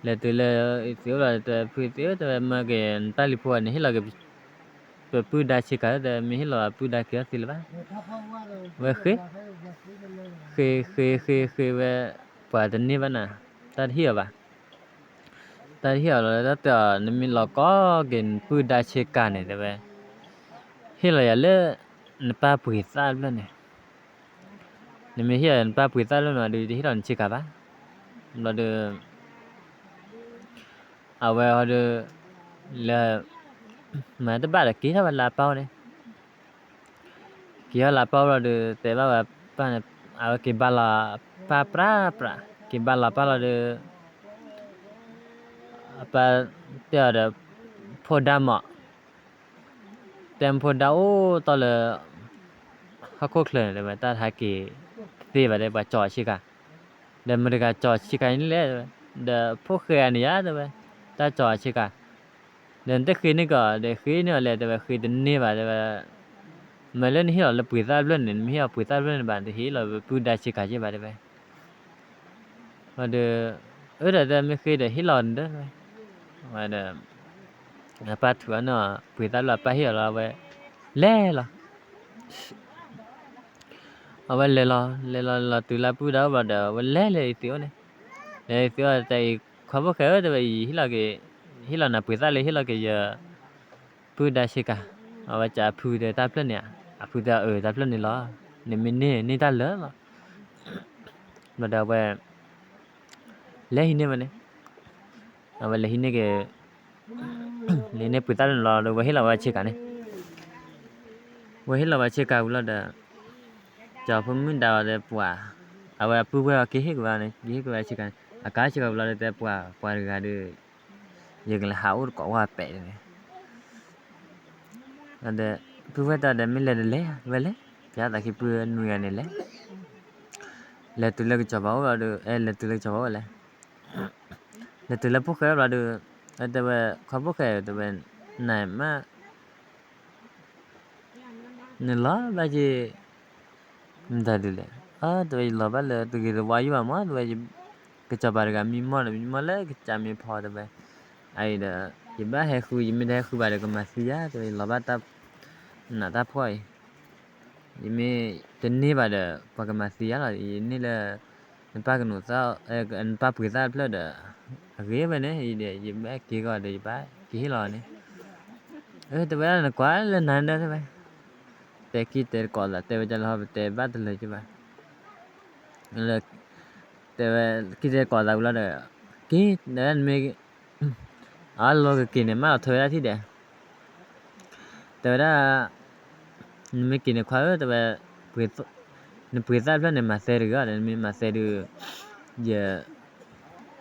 လဲၤတုၤလၢ အသ့အိၣ်လီၤ တဲ ဖုသ့အိၣ် တဲဝဲ မၢက့ၤနတၢ်လံၤဖိန့ၣ် ဟ့ၣ်လီၤက့ၤ ပပုၢ်ဒါဆ့ကၤ တဲ မ့ၢ်ဟ့ၣ်လီၤအပုၢ်ဒါက့ၤအီၣ်သ့လၢၤဘၣ်, ဝဲဃ့, ဃ့ ဃ့ ဃ့ ဃ့ဝဲ, ပှၤတန့ၢ်ဘၣ်နၤ, တၢ်တဟ့ၣ်အီၤဘၣ် တၢ်တဟ့ၣ်အီၤလီၤ တၢ်တဲအီၤ နမ့ၢ်လီၤကီက့ၤနပုၢ်ဒါဆ့ကၤန့ၣ် တဲဝဲ, ဟ့ၣ်လီၤယၤလၢ နပၢ်ပှ့ၤသၣ်တဖျၢၣ်န့ၣ်, နမ့ၢ်ဟ့ၣ်အီၤနပၢ်ပှ့ၤသၣ်တဖျၢၣ်န့ၣ်ဒီး ယတဟ့ၣ်လီၤနဆ့ကၤဘၣ်, ဘျီဒီး အဝဲဟီဒီး, လၢ, မၤတဘၣ်ဒီးက့ၤထီၣ်ဝဲလၢအပၢ်အိၣ်န့ၣ်, က့ၤထီၣ်လၢအပၢ်အိၣ်လီၤဒီး တဲဘၣ်ဝဲပၢ်န့ၣ်, အဝဲက့ၤဘါလီၤအပၢ်ပြးပြး, က့ၤဘါလီၤပၢ်လီၤဒီး, အပၢ်တဲအီၤဒီး, ဖိဒါမး တဲမ့ၢ်ဖိဒါအိၣ်တီၢ်လၢ ဟီၣ်ခိၣ်ချၢန့ၣ် တဲဝဲ တၢ်တဟဲက့ၤသ့ဘၣ် တဲ ပှၤကၠီၤအဆ့ကၤ, ဒီးမတၤတဂၤကၠီၤဆ့ကၤန့ၣ်လဲၣ် တဲဝဲ, ဒီးဖိၣ်ဃဲအန့ၣ်ယါ တဲဝဲ, တၢ်ကၠီၤအဆ့ကၤ, ဒီးနတဃ့န့ၢ်ကီး ဒီးဃ့န့ၢ်အီၤလဲၣ် တဲဝဲ, ဃ့တန့ၢ်ဘၣ် တဲဝဲ, မ့ၢ်လၢနဟ့ၣ်လီၤလၢပှ့ၤသၣ်တဖျၢၣ်န့ၣ် နမ့ၢ်ဟ့ၣ်လီၤပှ့ၤသၣ်တဖျၢၣ်န့ၣ်ဘၣ် နတဟ့ၣ်လီၤပပုၢ်ဒါဆ့ကၤက့ၤဘၣ် တဲဝဲ ဒီး, အၢ ဒီးတဲမ့ၢ်ဃ့ဒီးဟ့ၣ်လီၤနဒၢ, ဝဲဒီး, အပၢ်ထုးအီၤန့ၣ် ပှ့ၤသၣ်လၢအပၢ်ဟ့ၣ်အီၤလီၤ အဝဲ, လဲၤလီၤ, အဝဲလဲၤလီၤ လဲၤလီၤလဲၤလီၤတုၤလၢပုၢ်ဒါအိၣ်ဘျီဒီး အဝဲလဲၤလၢအသ့အိၣ်န့ၣ်, လဲၤအသ့အိၣ်တဲအံၤ ခွါဖိၣ်ဃဲဧၢ တဲဝဲအံၤ ဟ့ၣ်လီၤနၤပှ့ၤသၣ်လၢ ဟ့ၣ်လီၤက့ၤယပုၢ်ဒါဆ့ကၤ, အဝဲကးအဖုတဲတၢ်ဖျၢၣ်န့ၣ်ဧါ, အဖုတဲအၢတၢ်ဖျၢၣ်န့ၣ်လီၤ, နမ့ၢ်န့ၢ်န့ၢ်တၢ်လၢာ်လီၤ, ဘျီဒီးအဝဲ လဲၤဟံးန့ၢ်ဝဲန့ၣ်, အဝဲလဲၤဟံးန့ၢ်က့ၤ, လဲၤန့ၢ်ပှ့ၤသၣ်လၢန့ၣ်လီၤဒီး ဝဲဟ့ၣ်လီၤဝဲဆ့ကၤန့ၣ်, ဝဲဟ့ၣ်လီၤဝဲဆ့ကၤဝံၤလီၤဒီး, ကၠီၤဖိမုၣ်ဒါအီၤဒီးပှၤ, အဝဲအပုၢ်ဝဲၢ်အီၤက့ၤဟ့ၣ်က့ၤဝဲန့ၣ် က့ၤဟ့ၣ်က့ၤဝဲဆ့ကၤန့ၣ် အကါဆ့ကၤဝံၤလီၤဒီးတဲပှၤ ပှၤတဂၤဒီး ယကလဲၤဟးအိၣ်တကိးဝဲပဲာ်န့ၣ်, ဒီး, ပုၢ်ဝဲၢ်တၢ်ဒီးမ့ၢ်လဲၤတလဲၤ ဝဲလဲၤ, ပျါသးခံပုၢ်နွံဂၤန့ၣ်လဲၤ, လဲၤတုၤလၢကစီၤပၤအိၣ်လီၤဒီး အဲ လဲၤတုၤလၢကစီၤပၤအိၣ်ဝဲလဲၣ်, လဲၤတုၤလၢဖိၣ်ဃဲအိၣ်လီၤဒီး, အတဲဝဲ, ခွါဖိၣ်ဃဲ တဲဝဲ, နမ့ၢ် နလီၤဘၣ်က့ၤ မတၤဒုလဲၣ်, အတဲဝဲ ယလီၤဘၣ်လၢတဂ့ၤတဝါယိၣ်ဘၣ်မး တဲဝဲ, ကစီၤပၤတဂၤမံမီၢ်ဒီး မံမီၢ်လၢကစၢ်မ့ၢ်ဖီတဲဝဲ, အအံၤဒီး, ယဘၣ်ဟဲဃု ယမ့ၢ်တဟဲဃုဘၣ်ဒီးကမၤသံယၤ တဲဝဲ ယလီၤဘၣ်တၢ်, နးတၢ်ဖှီၣ်အံၤ, ယမ့ၢ်တန့ၢ်ဘၣ်ဒီး ပှၤကမၤသံယၤလီၤ ယန့ၢ်လၢ, နပၢ်ကနူးသၣ်, နပၢ်ပှ့ၤသၣ်တဖျၢၣ်ဒီး, အဂ့ၤဝဲန့ၣ် ယဘၣ်က့ၤကီးဒီးယဘၣ်က့ၤဟ့ၣ်လီၤန့ၣ်, အတဲဝဲဒၣ်နကွၢ်လၢနၤဒီးတဲဝဲ, တဲကံၢ်တဲတကိးသး တဲဝဲဒ်လဲၣ်ဟီ ပတဲဘၣ်တလၢာ်က့ဘၣ်, တဲဝဲ, ကံၢ်တဲတကိးသးဝံၤလီၤဒီး, က့ၤ, နမ့ၢ်, အလီၤကက့ၤန့ၣ် မၢလီၤထၢဝဲဒၣ်ထံၣ်ဒီး တဲဝဲဒၣ်, နမ့ၢ်က့ၤန့ၣ်ခွါဧၢ တဲဝဲ, နပှ့ၤသၣ်ဖျၢၣ်န့ၣ် မၤသဲတဂ့ၤဒီး နမ့ၢ်မၤသဲဒီး ယ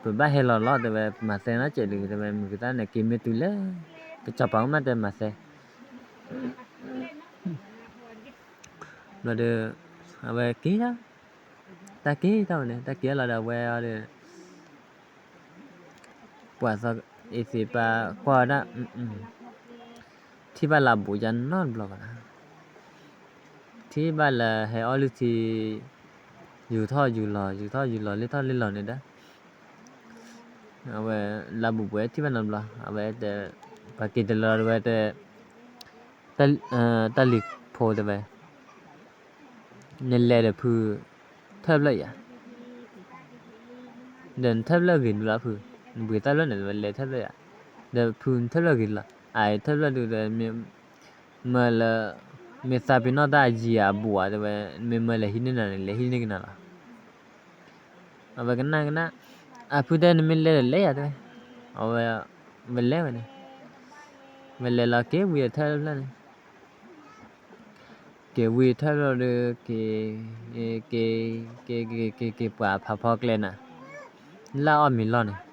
ပဘၣ်ဟဲလီၤလီၤ တဲဝဲ, မၤသဲနီတစဲးဒုး တဲဝဲ, မုၢ်ကသၣ်န့ၣ် က့ၤမ့ၢ်တုၤလၢ ကစီၤပၤကမၣ်တဲမၤသဲ ဘျီဒီး အဝဲက့ၤ, တၢ်က့ၤတၢ်ဝဲန့ၣ် တၢ်က့ၤလီၤဒီးအဝဲအီၤဒီး ပှၤသီ အ့သ့းပာ်ကွၢ်ဝဲဒၣ်, ထံၣ်ဘၣ်လၢအဘူးယါနီတဘျီဘၣ်, ထံၣ်ဘၣ်လၢဟဲအီၣ်လုၢ်ထံ ယူၤထီၣ်ယူၤလီၤ ယူၤထီၣ်ယူၤလီၤ လ့ၣ်ထီၣ်လ့ၣ်လီၤန့ၣ်ဒီး အဝဲ လၢအဘူးဘူးထံၣ်ဘၣ်နီတဘျီ အဝဲတဲ, ပှၤက့ၤတလီၤဒီးဝဲတဲ တၢ်လံၤဖိတဲဝဲ, နလဲၤဒီးဖုထၢၣ်ဖျၢၣ်ယၤ, ဒီးနထၢၣ်ဖျၢၣ်ဂ့ၤဒုလီၤဖု, နပှ့ၤသၣ်ဖျၢၣ်န့ၣ် လဲၤထၢၣ်ဖျၢၣ်ယၤ, ဒီးဖုနထၢၣ်ဖျၢၣ်ဂ့ၤဒုလီၤ, အအံၤထၢၣ်ဖျၢၣ်ဒုးတဲ မ့ၢ်လၢ မ့ၢ်သးပ့ၤနီၣ်တၢ်ယံာ်အဘူးဧါတဲဝဲ, မ့ၢ်မၢလဲၤဟံးန့ၢ်နၤန့ၣ် လဲၤဟံးန့ၢ်ကနၤလီၤ. အဝဲကနၣ်ကနၣ်, အဖုတဲနမ့ၢ်လဲၤဒီးလဲၤယၤတဲဝဲ, အဝဲ ဝဲလဲၤဝဲန့ၣ်, ဝဲလဲၤလီၤက့ၤဝံၤအထၢၣ်ဖျၢၣ်န့ၣ်, က့ၤဝံၤထၢၣ်ဖျၢၣ်ဒီး က့ၤ က့ၤ က့ၤ က့ၤ က့ၤ က့ၤပှၤဖးဖီကျဲနၤ, လၢအီၣ်မ့ၤလီၢ်န့ၣ်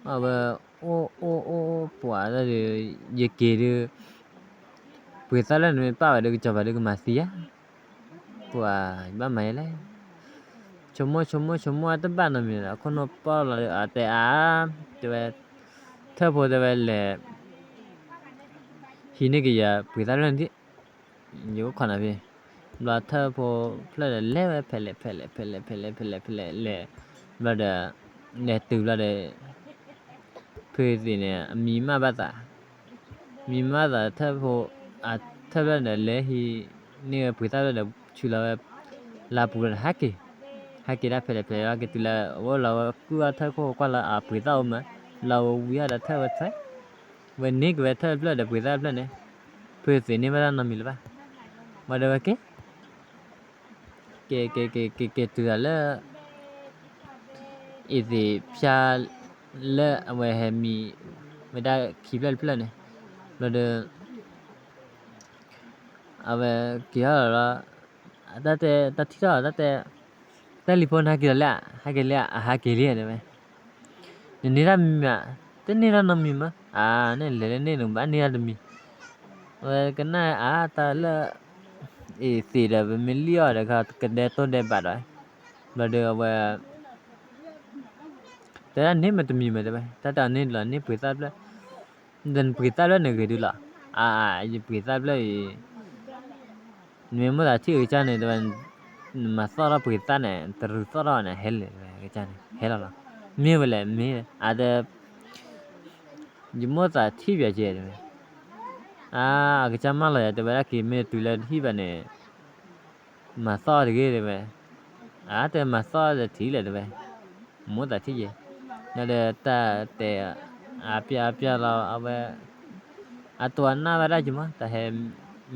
အဝဲ အိၣ်အိၣ်အိၣ်အိၣ်ပှၤဒီး ယက့ၤဒီး ပှ့ၤသၣ်ဖျၢၣ်န့ၣ်မ့ၢ်ပာ်ဝဲဒီး ကစီၤပၤဒီးကမၤသံဧါ, ပှၤယဘၣ်မၤယဲလဲၣ်, ဆိကမိၣ်ဆိကမိၣ်ဆိကမိၣ်တဘၣ်နီတမံၤဒီး အခိၣ်နူာ်ပီၢ်လီၤဒီး အတဲအါ, တဲဝဲ ထၢၣ်ဖိတဲဝဲလဲၤ ဟံးန့ၢ်က့ၤယပှ့ၤသၣ်ဖျၢၣ်န့ၣ်ဒံး, ယအိၣ်ခိးနၤဖဲ, ဘျီထၢၣ်ဖိဖျၢၣ်ဒီးလဲၤဝဲဖဲလဲၣ်ဖဲလဲၣ်ဖဲလဲၣ်ဖဲလဲၣ်ဖဲလဲၣ်ဖဲလဲၣ်ဖဲလဲၣ်လဲၣ်, ဘျီဒီး လဲၤတုၤဘျီဒီး ဖုသ့ၣ်န့ၣ် အမံၤမၣ်ဘၣ်သး, မံၤမၣ်သးထၢၣ်ဖိ, အထၢၣ်ဖျၢၣ်ဒီးလဲၤဟံးန့ၢ်ဝဲပှ့ၤသၣ်ဖျၢၣ်ဒီး ဆူးလီၤဝဲ လၢပူၤဒီးဟဲက့ၤ, ဟဲက့ၤဒၣ်ဖဲလဲၣ်ဖဲလဲၣ် ဟဲက့ၤတုၤလၢ အဝဲလီၤဝဲကုၢ်အီၣ်ထၢၣ်ခိၣ်ကွၢ်လၢအပှ့ၤသၣ်အိၣ်မး, လီၤဝဲဝံၤအီၤဒီးထၢၣ်ဝဲထွဲ, ဝဲန့ၢ်က့ၤဝဲထၢၣ်ဖျၢၣ်ဒီးပှ့ၤသၣ်ဖျၢၣ်န့ၣ်, ဖုသ့ၣ်န့ၢ်ဘၣ်တၢ်နီတမံၤလၢၤဘၣ်, ဝံၤဒီးဝဲက့ၤ က့ၤ က့ၤ က့ၤ က့ၤ က့ၤတုၤလၢ အ့သ့းဖၠါ လၢအဝဲဟဲမံၤဝဲဒၣ်ခံဖျၢၣ်တဖျၢၣ်န့ၣ်, ဘျီဒီး အဝဲက့ၤထီၣ်လီၤလီၤ, တၢ်တဲ တၢ်ထံၣ်ထီၣ် တၢ်တဲ တၢ်လံၤဖိနဟဲက့ၤလီၤလၢ ဟဲက့ၤလံ အဟဲက့ၤလံတဲဝဲ, နန့ၢ်တၢ်မံၤမး, တန့ၢ်တၢ်နီတမံၤမး, အါ န့ၣ်လဲၤလၢန့ၣ်နဘၣ်န့ၢ်တၢ်တမံၤ, အဝဲကနၣ်အါတၢ်လၢ အ့သ့းဒီး ပမ့ၢ်လံၣ်အီၤဒီး ကဒဲတိၢ်ဒဲးဘးဒီး, ဘျီဒီးအဝဲ တဲဒၣ်န့ၢ်မ့ၢ်တမံၤမးတဲဝဲ, တၢ်တၢ်န့ၢ်လီၤ န့ၢ်ပှ့ၤသၣ်ဖျၢၣ်, ဒီးနပှ့ၤသၣ်ဖျၢၣ်န့ၣ်ဂ့ၤဒုလီၤ, အါ ယပှ့ၤသၣ်ဖျၢၣ်အံၤ နမ့ၢ်မိၣ်သးထံၣ်အကစၢ်န့ၣ် တဲဝဲ, နမၤသီၣ်ထီၣ်ပှ့ၤသၣ်န့ၣ် တရူးသီၣ်ထီၣ်န့ၣ် ဟဲလဲၣ် တဲဝဲ အကစၢ်န့ၣ် ဟဲလီၤလီၤ, မ့ၢ်ဝဲလဲၣ် မ့ၢ် အါ တဲ ယမိၣ်သးထံၣ်ပၠးကဲ တဲဝဲ, အါ အကစၢ်မၢလီၤယၤ တဲဝဲဒၣ်က့ၤမ့ၢ်တုၤလၢတဟံၣ်ဘၣ်န့ၣ် မၤသီၣ်တဂ့ၤ တဲဝဲ, အါ တဲမၤသီၣ်ဒီးထံၣ်လဲၣ် တဲဝဲ, မိၣ်သးထံၣ်ယဲ, ဒီးတၢ်တဲ အါပျၢ်အါပျၢ်လီၤ အဝဲ အတိၢ်အနၢ်ဝဲဒၣ်က့ၤမး တၢ်ဟဲ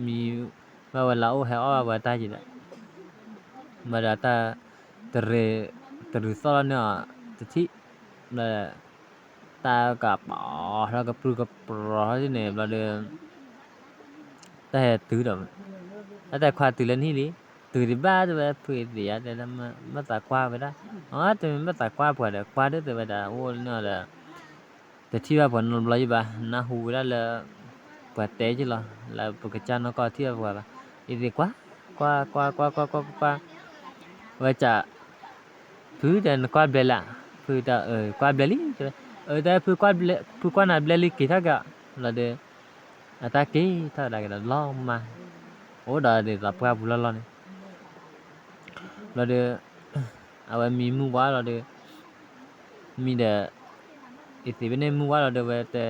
မံဘၣ်ဝဲလၢအအိၣ်ဟဲအီၣ်ဘၣ်ဝဲတၢ်က့ၤဒီး ဘျီဒီးတၢ် တရူး တရူးသီၣ်လီၤန့ၢ်အီၤတထံၣ်, ဘျီဒီး တၢ်ကပီၤထီၣ်ကပြုၢ်ကပြီၤထီၣ်န့ၣ် ဘျီဒီး တၢ်ဟဲတုၤဒီး တၢ်တဲခွါတုၤလၢနဟံၣ်လံ, တုၤဒံးဘၣ်တဲဝဲ ဖုသ့ၣ်ယါတဲ မ့ၢ်သးကွၢ်ဝဲဒၣ်, အတမ့ၢ်မ့ၢ်သးကွၢ်ပှၤဒီး ကွၢ်ဒ်တဲဝဲဒၣ် အိၣ်န့ၣ်ဒီး တထံၣ်ဘၣ်ပှၤနီတဘျီယံၤဘၣ်, နၢ်ဟူဝဲဒၣ်လၢ ပှၤတဲက့ၤလီၤ လၢပကစၢ်နီၢ်ကီၢ်ထံၣ်ဘၣ်ပှၤဘၣ်, အံၤသ့ၣ်ကွၢ် ကွၢ် ကွၢ် ကွၢ် ကွၢ် ကွၢ် ကွၢ် ဝဲကး ဖုတဲနကွၢ်ဘျဲလၢ, ဖုတဲ ကွၢ်ဘျဲလံ တဲဝဲ, အတဲ ဖုကွၢ်နၤဘျဲလံ က့ၤထီၣ်က့ၤ, လီၤဒီး အတၢ်က့ၤထီၣ်ကဒါက့ၤဒီးလီၤမၢ်, အိၣ်ဒီးဒ်သိးပှၢ်ပူၤလီၢ်လီၢ်န့ၣ် လီၤဒီး အဝဲမံမုၢ်ဝါလီၤဒီး မံဒီး အံၤသ့ၣ်ဖဲန့ၣ်မုၢ်ဝါလီၤဒီးဝဲတဲ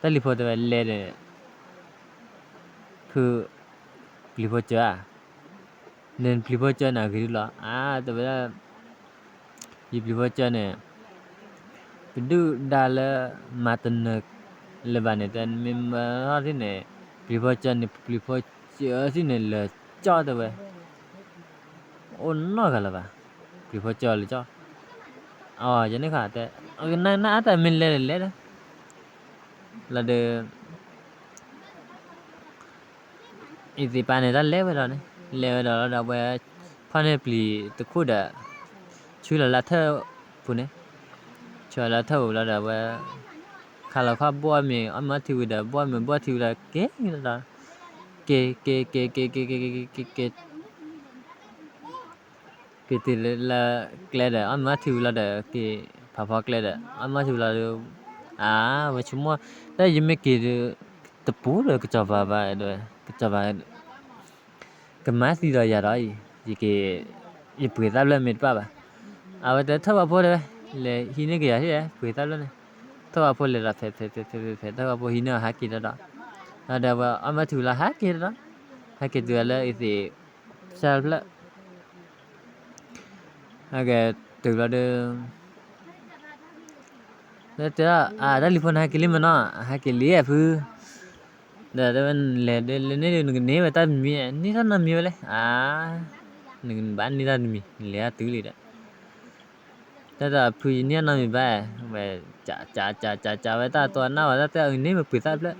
တၢ်လံၤဖိတဲဝဲလဲၤဒီး ဖု ပျံၤဖိကၢဧါ, နပျံၤဖိကၢန့ၣ်ဂ့ၤဒုလီၤ, အါ တဲဝဲဒၣ် ယပျံၤဖိကၢန့ၣ် ပဒုၣ်ဒါလၢမၤတနၢၤလၢၤဘၣ်န့ၣ် တဲမ့ၢ်မၢထီၣ်ထံၣ်န့ၣ် ပျံၤဖိကၢန့ၣ် ပျံၤဖိကၢထံၣ်န့ၣ် လၢာ်ကၠီၣ်တဲဝဲ, အိၣ်နီၢ်ဂၤလၢၤဘၣ်, ပျံၤဖိကၢလၢာ်ကၠီၣ်, အယန့ၣ်ခါတဲ ကနၣ်ကနၣ်အတၢ်မ့ၢ်လဲၤဒီးလဲၤဒီး, လီၤဒီး အံၤသ့ၣ်ပၢ်န့ၣ် တၢ်လဲၤဝဲဒီးန့ၣ် လဲၤဝဲဒီးလီၤဒီး အဝဲ ဖီၣ်န့ၢ်ပျံၤတခိၣ်ဒီး ဆူလီၤလၢထၢၣ်ပူၤန့ၣ်, ဆူလီၤလၢထၢၣ်ပူၤလီၤဒီး အဝဲ ခးလီၤခီၣ်ဘီၣ်မ့ၤ အီၣ်မ့ၤအီထံဝံၤဒီး ဘီၣ်မ့ၤဘီၣ်ထံဝံၤဒီး က့ၤလီၤဒီး က့ၤ က့ၤ က့ၤ က့ၤ က့ၤ က့ၤ က့ၤ က့ၤ က့ၤတုၤလၢကျဲဒီး အီၣ်မ့ၤအီထံဝံၤလီၤဒီး က့ၤဖးဖီကျဲဒီး အီၣ်မ့ၤအီထံဝံၤလီၤဒီး အါ ဝဲဆိကမိၣ် တၢ်ယမ့ၢ်က့ၤဒီး တပူၤဒီးကစီၤပၤဘၣ်ဒီး ကစီၤပၤ ကမၤသံဒီးယၤဒီးအံၤ ယက့ၤ ယပှ့ၤသၣ်ဖျၢၣ်မ့ၢ်တဘၣ်ဘၣ်. အဝဲတဲထီၣ်ဘၣ်ဖိတဲဝဲ လဲၤဟံးန့ၢ်ကယၤဟ့ၣ် ပှ့ၤသၣ်ဖျၢၣ်န့ၣ်, ထီၣ်ဘၣ်ဖိလဲၤဒီးဖဲးဖဲးဖဲးဖဲးဖဲး ထီၣ်ဘၣ်ဖိဟံးန့ၢ်အီၤဟးက့ၤဒီးဒီး ဒီးဝဲအီၣ်မ့ၤအီထံဝံၤလီၤဟးက့ၤဒီးဒီး ဟဲက့ၤတုၤလၢအံၤသ့ၣ် ဖၠၣ်တဖျၢၣ် ဟဲက့ၤတုၤလီၤဒီး တဲ အတၢ်လံၤဖိန့ၣ်ဟဲက့ၤလံမ့ၢ်နီၤ ဟဲက့ၤလံဖု, ဒီးတဲဝဲလဲၤဒ်လဲၣ်န့ၣ်ဒုး နကန့ၢ်ဝဲတၢ်တမံၤ န့ၢ်တၢ်နီတမံၤဝဲလဲၣ် အါ နကဘၣ်န့ၢ်တၢ်တမံၤ နလဲၤတၢ်တုၤလံဒီး တၢ်ဒီးဖုယန့ၢ်တၢ်နီတမံၤဘၣ်, ဝဲ ကးကးကးကးဝဲတၢ်တိနၢ်ဝဲတၢ်တဲအန့ၣ်မ့ၢ်ပှ့ၤသၣ်ဖျၢၣ်,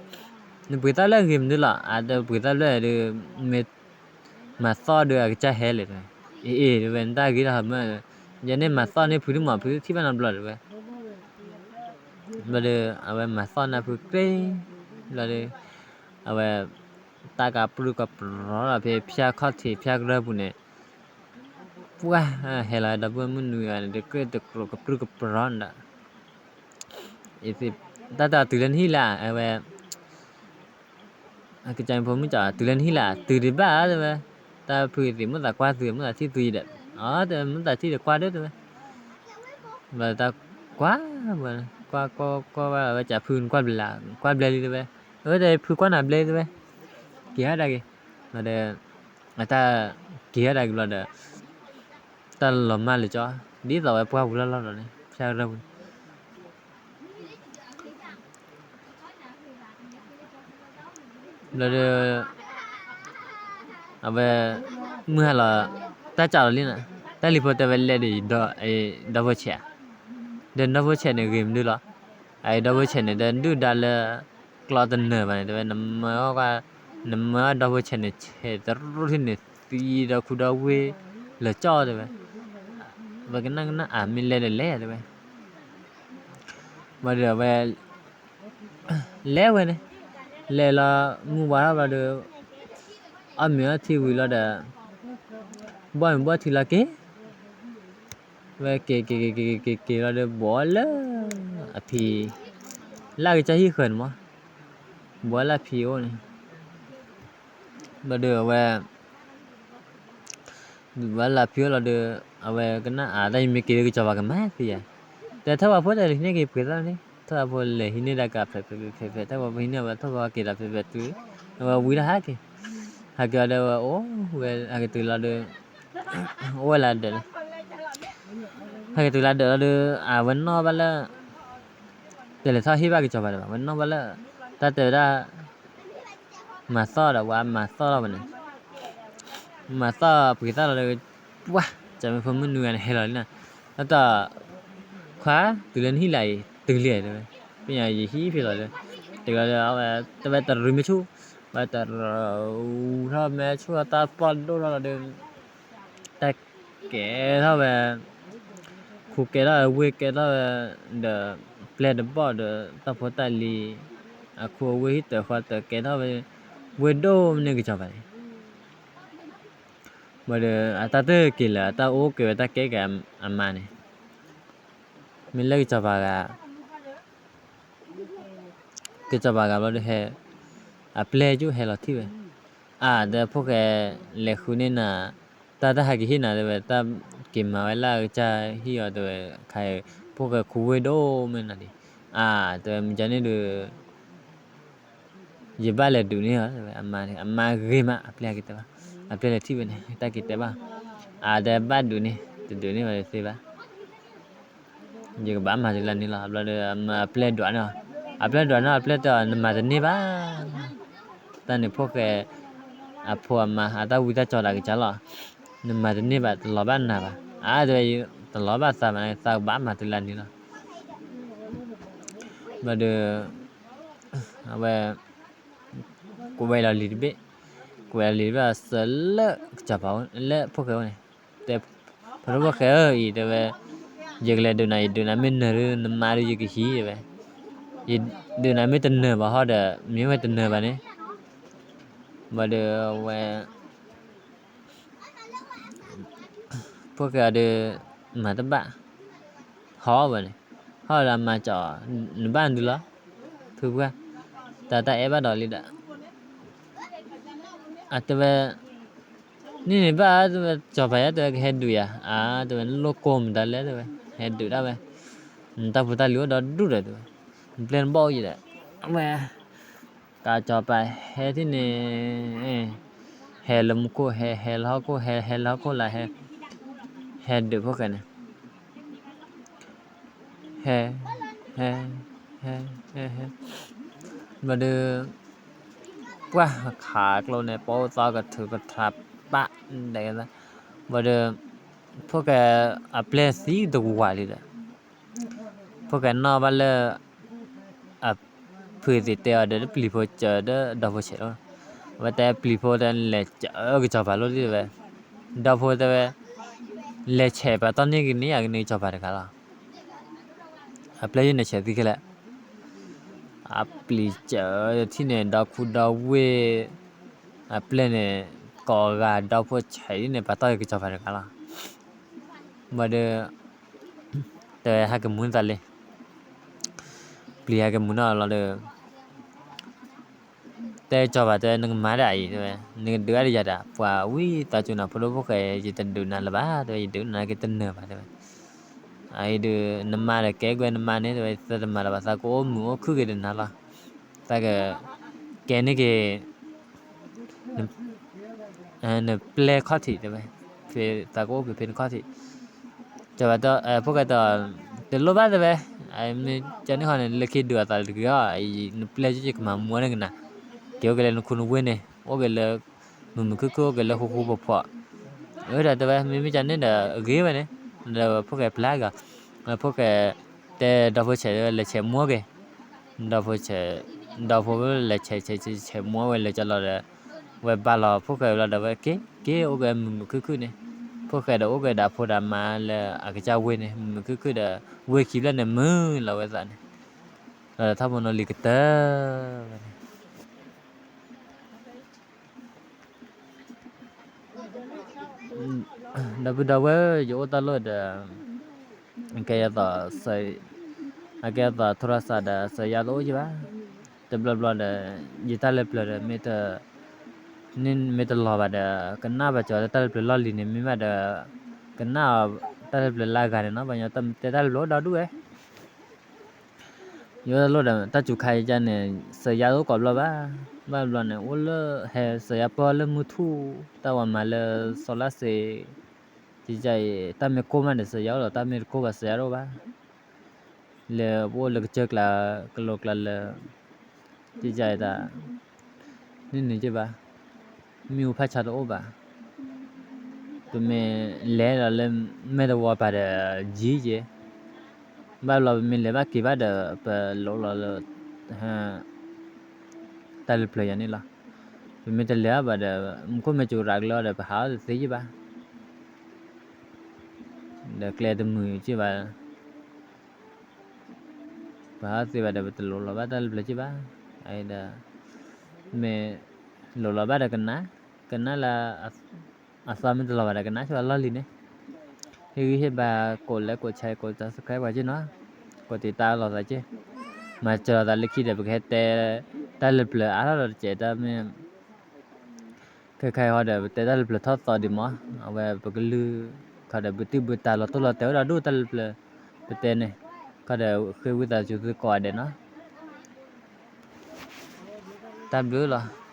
နပှ့ၤသၣ်ဖျၢၣ်ဂ့ၤမနုၤလီၤ အတပှ့ၤသၣ်ဖျၢၣ်ဒီး မ့ၢ် မၤသီၣ်ဒီးအကစၢ်ဟဲလဲၣ်တဲဝဲ, အ့ၣ်အ့ၣ်တဲဝဲ နတၢ်ဂ့ၤတၢ်ဟးမၢ, ယန့ၣ်မၤသီၣ်န့ၢ်ဖုဒုမး ဖုထံၣ်ဘၣ်နီတဘျီတဲဝဲ, ဘျီဒီး အဝဲမၤသီၣ်န့ၢ်ဖုကြ့, ဘျီဒီး အဝဲ တၢ်ကပြုၢ်ကပြီၤလီၤဖဲဖၠၣ်ခီၣ်ထံးဖၠၣ်ကရၢၢ်ပူၤန့ၣ်, ပှၢ် ဟဲလီၤဒီပုၢ်ဝဲၢ်မုၣ်နွံဂၤန့ၣ် တကြ့ၢ်တကြိးကပြုၢ်ကပြီၤဒီး တၢ်တၢ်တုၤလၢနဟံၣ်လၢ အဝဲ အကစၢ်ဖိမုၣ်ကီး တုၤလၢနဟံၣ်လၢ တုၤဒံးဘၣ်တဲဝဲ, တၢ်ဖုအသ့ၣ်မိၣ်သးကွၢ်သု မိၣ်သးထံၣ်သုယံၤဒီး, အတဲ မိၣ်သးထံၣ်ဒီးကွၢ်ဒီးတဲဝဲ, ဘျီတၢ်ကွၢ်, ကွၢ်ကွၢ်ကွၢ်ဝဲ အဝဲကးဖုနကွၢ်ဘျဲ, ကွၢ်ဘျဲလံတဲဝဲ, အဝဲတဲဖုကွၢ်နၤဘျဲတဲဝဲ, က့ၤဟဲဒၣ်က့ၤ, ဒီး အတၢ်က့ၤဟဲဒၣ်က့ၤဘျီဒီး တၢ်လီၤမၢ်လၢကၠီ, ဒ်သိးဝဲပှၢ်ပူၤလီၢ်လီၢ်ဒီးန့ၣ် ဖၠၣ်ကရၢၢ်ပူၤန့ၣ် ဘျီဒီး အဝဲ မုၢ်ဟါလီၤ တၢ်ကးလီၤလံန့ၣ်, တၢ်လံၤဖိတဲဝဲလဲၤဒီး ဒီဖိဆဲး, ဒီးဒီဖိဆဲးန့ၣ်ဂ့ၤမနုၤလီၤ, အဒီဖိဆဲးန့ၣ် တဒုၣ်ဒါလၢ ကျီတနၢၤဘၣ်န့ၣ် တဲဝဲ နမၢအီၣ်ကွၢ်, နမၢအီၣ်ဒီဖိဆဲးန့ၣ် ဆဲးတရူၢ်ထံၣ်န့ၣ် သံဒီးခူဒီဝ့ၢ် လၢကၠီတဲဝဲ, ဝဲကနၣ်ကနၣ်အမ့ၢ်လဲၤဒီးလဲၤတဲဝဲ ဘျီဒီးအဝဲ လဲၤဝဲန့ၣ်, လဲၤလီၤမုၢ်ဝါထီၣ်ဘျီဒီး အီၣ်မ့ၤအီထံဝံၤလီၤဒီး ဘီၣ်မ့ၤဘီၣ်ထံလီၤက့ၤ, ဝဲက့ၤက့ၤက့ၤက့ၤက့ၤက့ၤလီၤဒီး ဘီလၢအဖံ လၢအကစၢ်ဟံၣ်ဃၢၤန့ၣ်မး, ဘီလၢအဖံအိၣ်န့ၣ်, ဘျီဒီးအဝဲ ဘၣ်လၢဖံအိၣ်လီၤဒီး အဝဲကနၣ်အတၢ်ယမ့ၢ်က့ၤလၢကစီၤပၤကမၤသံယၤ, တဲထီၣ်ပှၤဖိတဲလဲၤဟံးန့ၢ်က့ၤပှ့ၤသၣ်န့ၣ် ထီၣ်ပှၤဖိလဲၤဟံးန့ၢ်ဒၣ်ကဖဲးဖဲးဖဲးဖဲး ထီၣ်ပှၤဖိဟံးန့ၢ်ဝဲ ထီၣ်ပှၤက့ၤဒီးဖဲးဖဲးတုၤ, အဝဲဝံၤလၢဟးက့ၤ, ဟးက့ၤအီၤဒီးဝဲအိၣ်ဝဲ ဟးက့ၤတုၤလီၤဒီး အိၣ်ဝဲလၢဒၢးလီၤ, ဟဲက့ၤတုၤလၢဒၢးလီၤဒီး အဝဲနီၣ်ဘၣ်လၢ တလဲၤထီၣ်ဟ့ၣ်ဘၣ်ကစီၤပၤဒံးဘၣ် ဝဲနီၣ်ဘၣ်လၢ တၢ်တဲဝဲဒၣ် မၤသီၣ်ဒီး ဝဲမၤသီၣ်လီၤဝဲန့ၣ်, မၤသီၣ်ပှ့ၤသၣ်လီၤဒီး ပှၢ် ကၢ်မ့ၢ်ဖိမုၣ်နွံဂၤန့ၣ်ဟဲလီၤလံန့ၣ်, တၢ်တ ခွါ တုၤလၢနဟံၣ်လၢအံၤ တုၤလံတဲဝဲ, ပညါယဟံၣ်ဖဲလီၤလၢ, တုၤလီၤဒီး အဝဲ တဝဲတရူးမ့ၢ်ဆူၣ်, ဝဲတရူးထီၣ်မ့ၢ်ဆူၣ် တၢ်ပီၣ်ဒိၣ်ထီၣ်လီၤဒီး တၢ်ကဲထီၣ်ဝဲ ခူကဲထီၣ်ဝဲ ဝ့ၢ်ကဲထီၣ်ဝဲ ဒီး ပျဲၢ်တဘီၣ်ဒီး တၢ်ဖိတၢ်လံၤ အခူအဝ့ၢ်ဟံၣ်တၢၤဃီတၢၤကဲထီၣ်ဝဲ ဝ့ၢ်ဒိၣ်မ့ၢ်န့ၢ်ကစီၤပၤန့ၣ်, ဘၣ်ဒီး အတၢ်တက့ၤလၢ အတၢ်အိၣ်က့ၤဝဲတၢ်ကဲက့ၤအမါန့ၣ်, မ့ၢ်လၢကစီၤပၤဂၤ ကစီၤပၤဂၤဘျီဒီးဟဲ, အပျဲၢ်ကၠိဟဲလီၤထံၣ်ဝဲ, အါ တဲဖိၣ်ဃဲ လဲၤဃုန့ၢ်နၤ, တၢ်တဟဲက့ၤဟ့ၣ်နၤတဲဝဲ တၢ်က့ၤမၤဝဲလၢအကစၢ်ဟံၣ်အီၤတဲဝဲ, ခါအံၤ ဖိၣ်ဃဲခူဝ့ၢ်ဒိၣ်မ့ၢ်နၤဒံး, အါ တဲဝဲမ့ၢ်ကန့ၣ်ဒီး ယဘၣ်လဲၤဒုးန့ၢ်အီၤတဲဝဲ, အမါန့ၣ် အမါဂ့ၤမး အပျဲၢ်က့ၤတဲဘၣ်, အပျဲၢ်လဲၤထံၣ်ဝဲန့ၣ် တၢ်က့ၤတဲဘၣ်, အါ တဲဘၣ်ဒုးန့ၢ် တဒုးန့ၢ်ဘၣ်တသ့ဘၣ် ယကဘၣ်မၤတုၤလၢန့ၣ်လီၤ. ဘျီဒီး အပျဲၢ်ဒွးန့ၢ်အီၤ, အပျဲၢ်ဒွးန့ၢ်အီၤ အပျဲၢ်တဲအီၤ နမၤတန့ၢ်ဘၣ်, တၢ်န့ၣ်ဖိၣ်ဃဲ အဖိအမါ အတၢ်ဝံတၢ်ကၠီတၢ်ကစၢ်လီၤ, နမၤတန့ၢ်ဘၣ် တလီၤဘၣ်နၤဘၣ်, အါ တဲဝဲ တလီၤဘၣ်သးဘၣ်န့ၣ် သးကဘၣ်မၤတုၤလၢန့ၣ်လီၤ. ဘၣ်ဒီး အဝဲ ကဝဲလီၤလံာ်တဘ့ၣ်, ကဝဲလီၤလံာ်တဘ့ၣ် စၢၤလၢကစီၤပၤ လၢဖိၣ်ဃဲအအိၣ်န့ၣ်, တဲ ဖိဒိၣ်ဖိၣ်ဃဲဧၢအံၤ တဲဝဲ, ယကလဲၤဒုးနၤ ယဒုးနၤမ့ၢ်နၢၤဒုး နမါဒုးယကဟံး တဲဝဲ, ယဒုးနၤမ့ၢ်တနၢၤဘၣ်ဟီဒီး မ့ၢ်ဝဲတနၢၤဘၣ်န့ၣ်, ဘၣ်ဒီးအဝဲ ဖိၣ်ဃဲအီၤဒီး မၤတဘၣ်, ဟီၣ်ဝဲန့ၣ်, ဟီၣ်ဒီးအမါကၠီ, နဘၣ်နဒုးလီၤ, ဖုပှၢ်, တၢ်တၢ်အဲၣ်ဘၣ်ဒီးလံဒီး, အတဲဝဲ, န့ၣ်န့ၣ်ဘၣ် တဲဝဲ ကစီၤပၤယါ တဲဝဲကဟဲဒုးယၤ, အါ တဲဝဲ နလိၣ်ကိၢ်မတၤလဲၣ် တဲဝဲ, ဟဲဒုးဒၣ်ဝဲ, နတၢ်ဖိတၢ်လံၤအိၣ်ဒီဒူၣ်ဒီး တဲဝဲ, နပျဲၢ်နဘီၣ်အိၣ်ယံၤဒီး, အဝဲ ကစီၤပၤဟဲထံၣ်န့ၣ်, ဟဲလၢမူခိၣ် ဟဲ ဟဲလၢဟီၣ်ခိၣ် ဟဲ ဟဲလၢဟီၣ်ခိၣ်လၢ ဟဲ ဟဲဒုးဖိၣ်ဃဲန့ၣ်, ဟဲ ဟဲ ဟဲ ဟဲ ဟဲ, ဘၣ်ဒီး ပှၢ်ခးကျိန့ၣ် ပိသီကထုးကထးပၢ်ဒဲး, ဘၣ်ဒီး ဖိၣ်ဃဲအပျဲၢ်သံတဝးလံဒီး ဖိၣ်ဃဲနီၣ်ဘၣ်လၢ အဖုသ့ၣ်တဲအီၤဒီး ပျံၤဖိစၢၤဒီးဒီဖိဆဲးလီၤ, အဝဲတဲပျံၤဖိတဲလဲၤစၢၤကစီၤပၤလီၤလံတဲဝဲ, ဒီဖိတဲဝဲ, လဲၤဆဲးပာ်တီၢ်န့ၢ်က့ၤန့ၢ်ယၤကန့ၢ်ကစီၤပၤတဂၤလီၤ, အပျဲၢ်ယဲန့ၣ်ဆဲးသံခဲလၢာ်, အပျံၤစၢၤထံၣ်န့ၣ် ဒီခူဒီဝ့ၢ် အပျဲၢ်န့ၣ် ကိးဂၤဒီဖိဆဲးဒ်န့ၣ် ပာ်တီၢ်က့ၤကစီၤပၤတဂၤလီၤ, ဘၣ်ဒီး တဲဟဲက့ၤမူၤသးလံ, ပျံၤဟဲက့ၤမူၤနီၢ်လီၤဒီး တဲကစီၤပၤတဲ နကမၤဒၣ်အံၤတဲဝဲ, နကဒုးအါဒံးယၤဒၣ် ပှၤဝံသးစူၤနၤ ဖိဒိၣ်ဖိၣ်ဃဲ ယတဒုးနၤလၢၤဘၣ်တဲဝဲ, ယဒုးနၤက့ၤတနၢၤဘၣ်တဲဝဲ, အအံၤဒုး နမါဒီးကဲကွဲနမါန့ၣ်တဲဝဲ သးတမၤလၢၤဘၣ် သးကအိၣ်မုာ်အိၣ်ခုၣ်က့ၤဒီးနၤလီၤ, သးက ကဲန့ၢ်က့ၤ နပျဲၢ်ခီၣ်ထံးတဲဝဲ, ဖဲသးကအိၣ်ဖဲဖဲနခီၣ်ထံး, ကစီၤပၤတဲ ဖိၣ်ဃဲတဲ, တလိၣ်ဘၣ်တဲဝဲ, မ့ၢ်ကန့ၢ်ဃီန့ၣ် လၢခံဒုးအသးတဂ့ၤအီၤ, နပျဲၢ်ကကမၤမူၤန့ၢ်ကနၤ, က့ၤအိၣ်က့ၤလၢနခူနဝ့ၢ်န့ၣ် အိၣ်က့ၤလၢ မုာ်မုာ်ခုၣ်ခုၣ် အိၣ်က့ၤလၢဃူဃူဖိးဖိး, အဝဲဒၣ်တဲဝဲ မ့မ့ၢ်ကန့ၢ်ဒီးအဂ့ၤဝဲန့ၣ်, ဒီးဖိၣ်ဃဲဖျါက့ၤ, ဖိၣ်ဃဲ တဲဒီဖိဆဲးတဲဝဲ လဲၤဆဲးမူၤက့ၤ ဒီဖိဆဲး, ဒီဖိလဲၤဆဲးဆဲးဆဲးဆဲးမူၤဝဲလဲၤကလီၤဒီး, ဝဲဘၣ်လီၤဖိၣ်ဃဲလီၤဒီးဝဲက့ၤ က့ၤအိၣ်က့ၤမုာ်မုာ်ခုၣ်ခုၣ်န့ၣ်, ဖိၣ်ဃဲဒီးအိၣ်က့ၤဒီးဖိဒီးမါလၢအကစၢ်ဝ့ၢ်န့ၣ် မုာ်မုာ်ခုၣ်ခုၣ်ဒီး ဝ့ၢ်ခံဖျၢၣ်န့ၣ်မုာ်လီၤဝဲသးန့ၣ်, လီၤဒီးထီၣ်ဖိနီၤလံၤကတၢၢ်ဝဲန့ၣ် ဒီပုၢ်ဒီဝဲၢ် ယအိၣ်တၢ်လိၣ်ဒီး အကဲယသိး, အကဲယသိး ထိရစးဒီး စၢၤယါတအိၣ်က့ဘၣ်, တဘျီဘျီဒီး ယတၢ်လၢပျၢၤဒီး မ့ၢ်တလီၤဘၣ်ဒီး ကနၣ်ဘၣ်ကၠီၤလၢတၢ်လၢပျၢၤလီၢ်လံၤန့ၣ် မ့ၢ်ဘၣ်ဒီး ကနၣ်အီၤ တၢ်လၢပျၢၤလၢအဂၤန့ၣ်နီၤ ပှၤညီတဲတၢ်လၢပျၢၤအိၣ်ဒီဒူၣ်ဝဲ ယအိၣ်တၢ်လိၣ်ဒီး တၢ်စူၤခါယကန့ၣ် စၢၤယါတအိၣ်ကိးဘျီဘၣ်, ဘၣ်ဘျီန့ၣ် အိၣ်လၢ ဟဲစၢၤယါပၢၢ်လၢမုၢ်ထူၣ် တၢ်ဝဲမၤလၢစီၤလါစ့, ကကအံၤ တၢ်မ့ၢ်ကိၢ်မးဒီးစၢၤယါအိၣ်လီၤ, တၢ်မ့ၢ်တကိၢ်ဘၣ်စၢၤယါတအိၣ်ဘၣ်, လၢပအိၣ်လၢကစၢၢ်ကျါ ကလိၤကျါလၢ ကကအံၤတၢ် န့ၣ်န့ၣ်က့ဘၣ်, မ့ၣ်အူဖးဆါတအိၣ်ဘၣ်, ပမ့ၢ်လဲၤဒီးလၢမဲာ်တဝီပၤဒီးယံၤက့, ဘၣ်ဘျီပမ့ၢ်လဲၤဘၣ်က့ၤဘၣ်ဒီး ပလိးလီၤလၢ တၢ်လၢပျၢၤယၤန့ၣ်လီၤ, ပမ့ၢ်တလဲၤဘၣ်ဒီး မူခိၣ်မ့ၢ်စူၤရၤကလၢအီၤဒီး ပဟးအီၣ်တသ့က့ဘၣ်, ဒီးကျဲတမုာ်က့ဘၣ် ပဟးသ့ဘၣ်ဒီး ပတလိးလီၤဘၣ်တၢ်လၢပျၢၤက့ဘၣ်, အဒီး မ့ၢ်လိးလီၤဘၣ်ဒီးကနၣ်, ကနၣ်လၢ အသီမ့ၢ်တလီၤဘၣ်ဒီးကနၣ်ဆိလီၢ်လံၤန့ၣ်, ဟ့ၣ်ဂံၢ်ဟ့ၣ်ဘါ ကိးလဲကိးဆဲး ကိး subscribe ပှၤက့နီၤ, ကိးတံာ်တာ်လိာ်သးက့, မၤစၢၤလိာ်သးလၢခံဒီး ပကဟဲတဲ တၢ်လၢပျၢၤအါထီၣ်ဒီးတစဲးတၢ်မ့ၢ် ခဲခါအံၤဟီဒီး ပတဲတၢ်လၢပျၢၤထီၣ်သီဒံးမး, အဝဲပကလုၢ် ခီဒီး ဘုတုၢ်ဘုတၢ်လီၤတိၢ်လီၤတဲာ်ဝဲဒီးဒိၣ်တၢ်လၢပျၢၤ ပတဲန့ၣ်, ခီဒီးဃ့ဝံသးစူၤသုကိးဂၤဒဲးနီၤ, တၢ်ဘျုးလီၤ.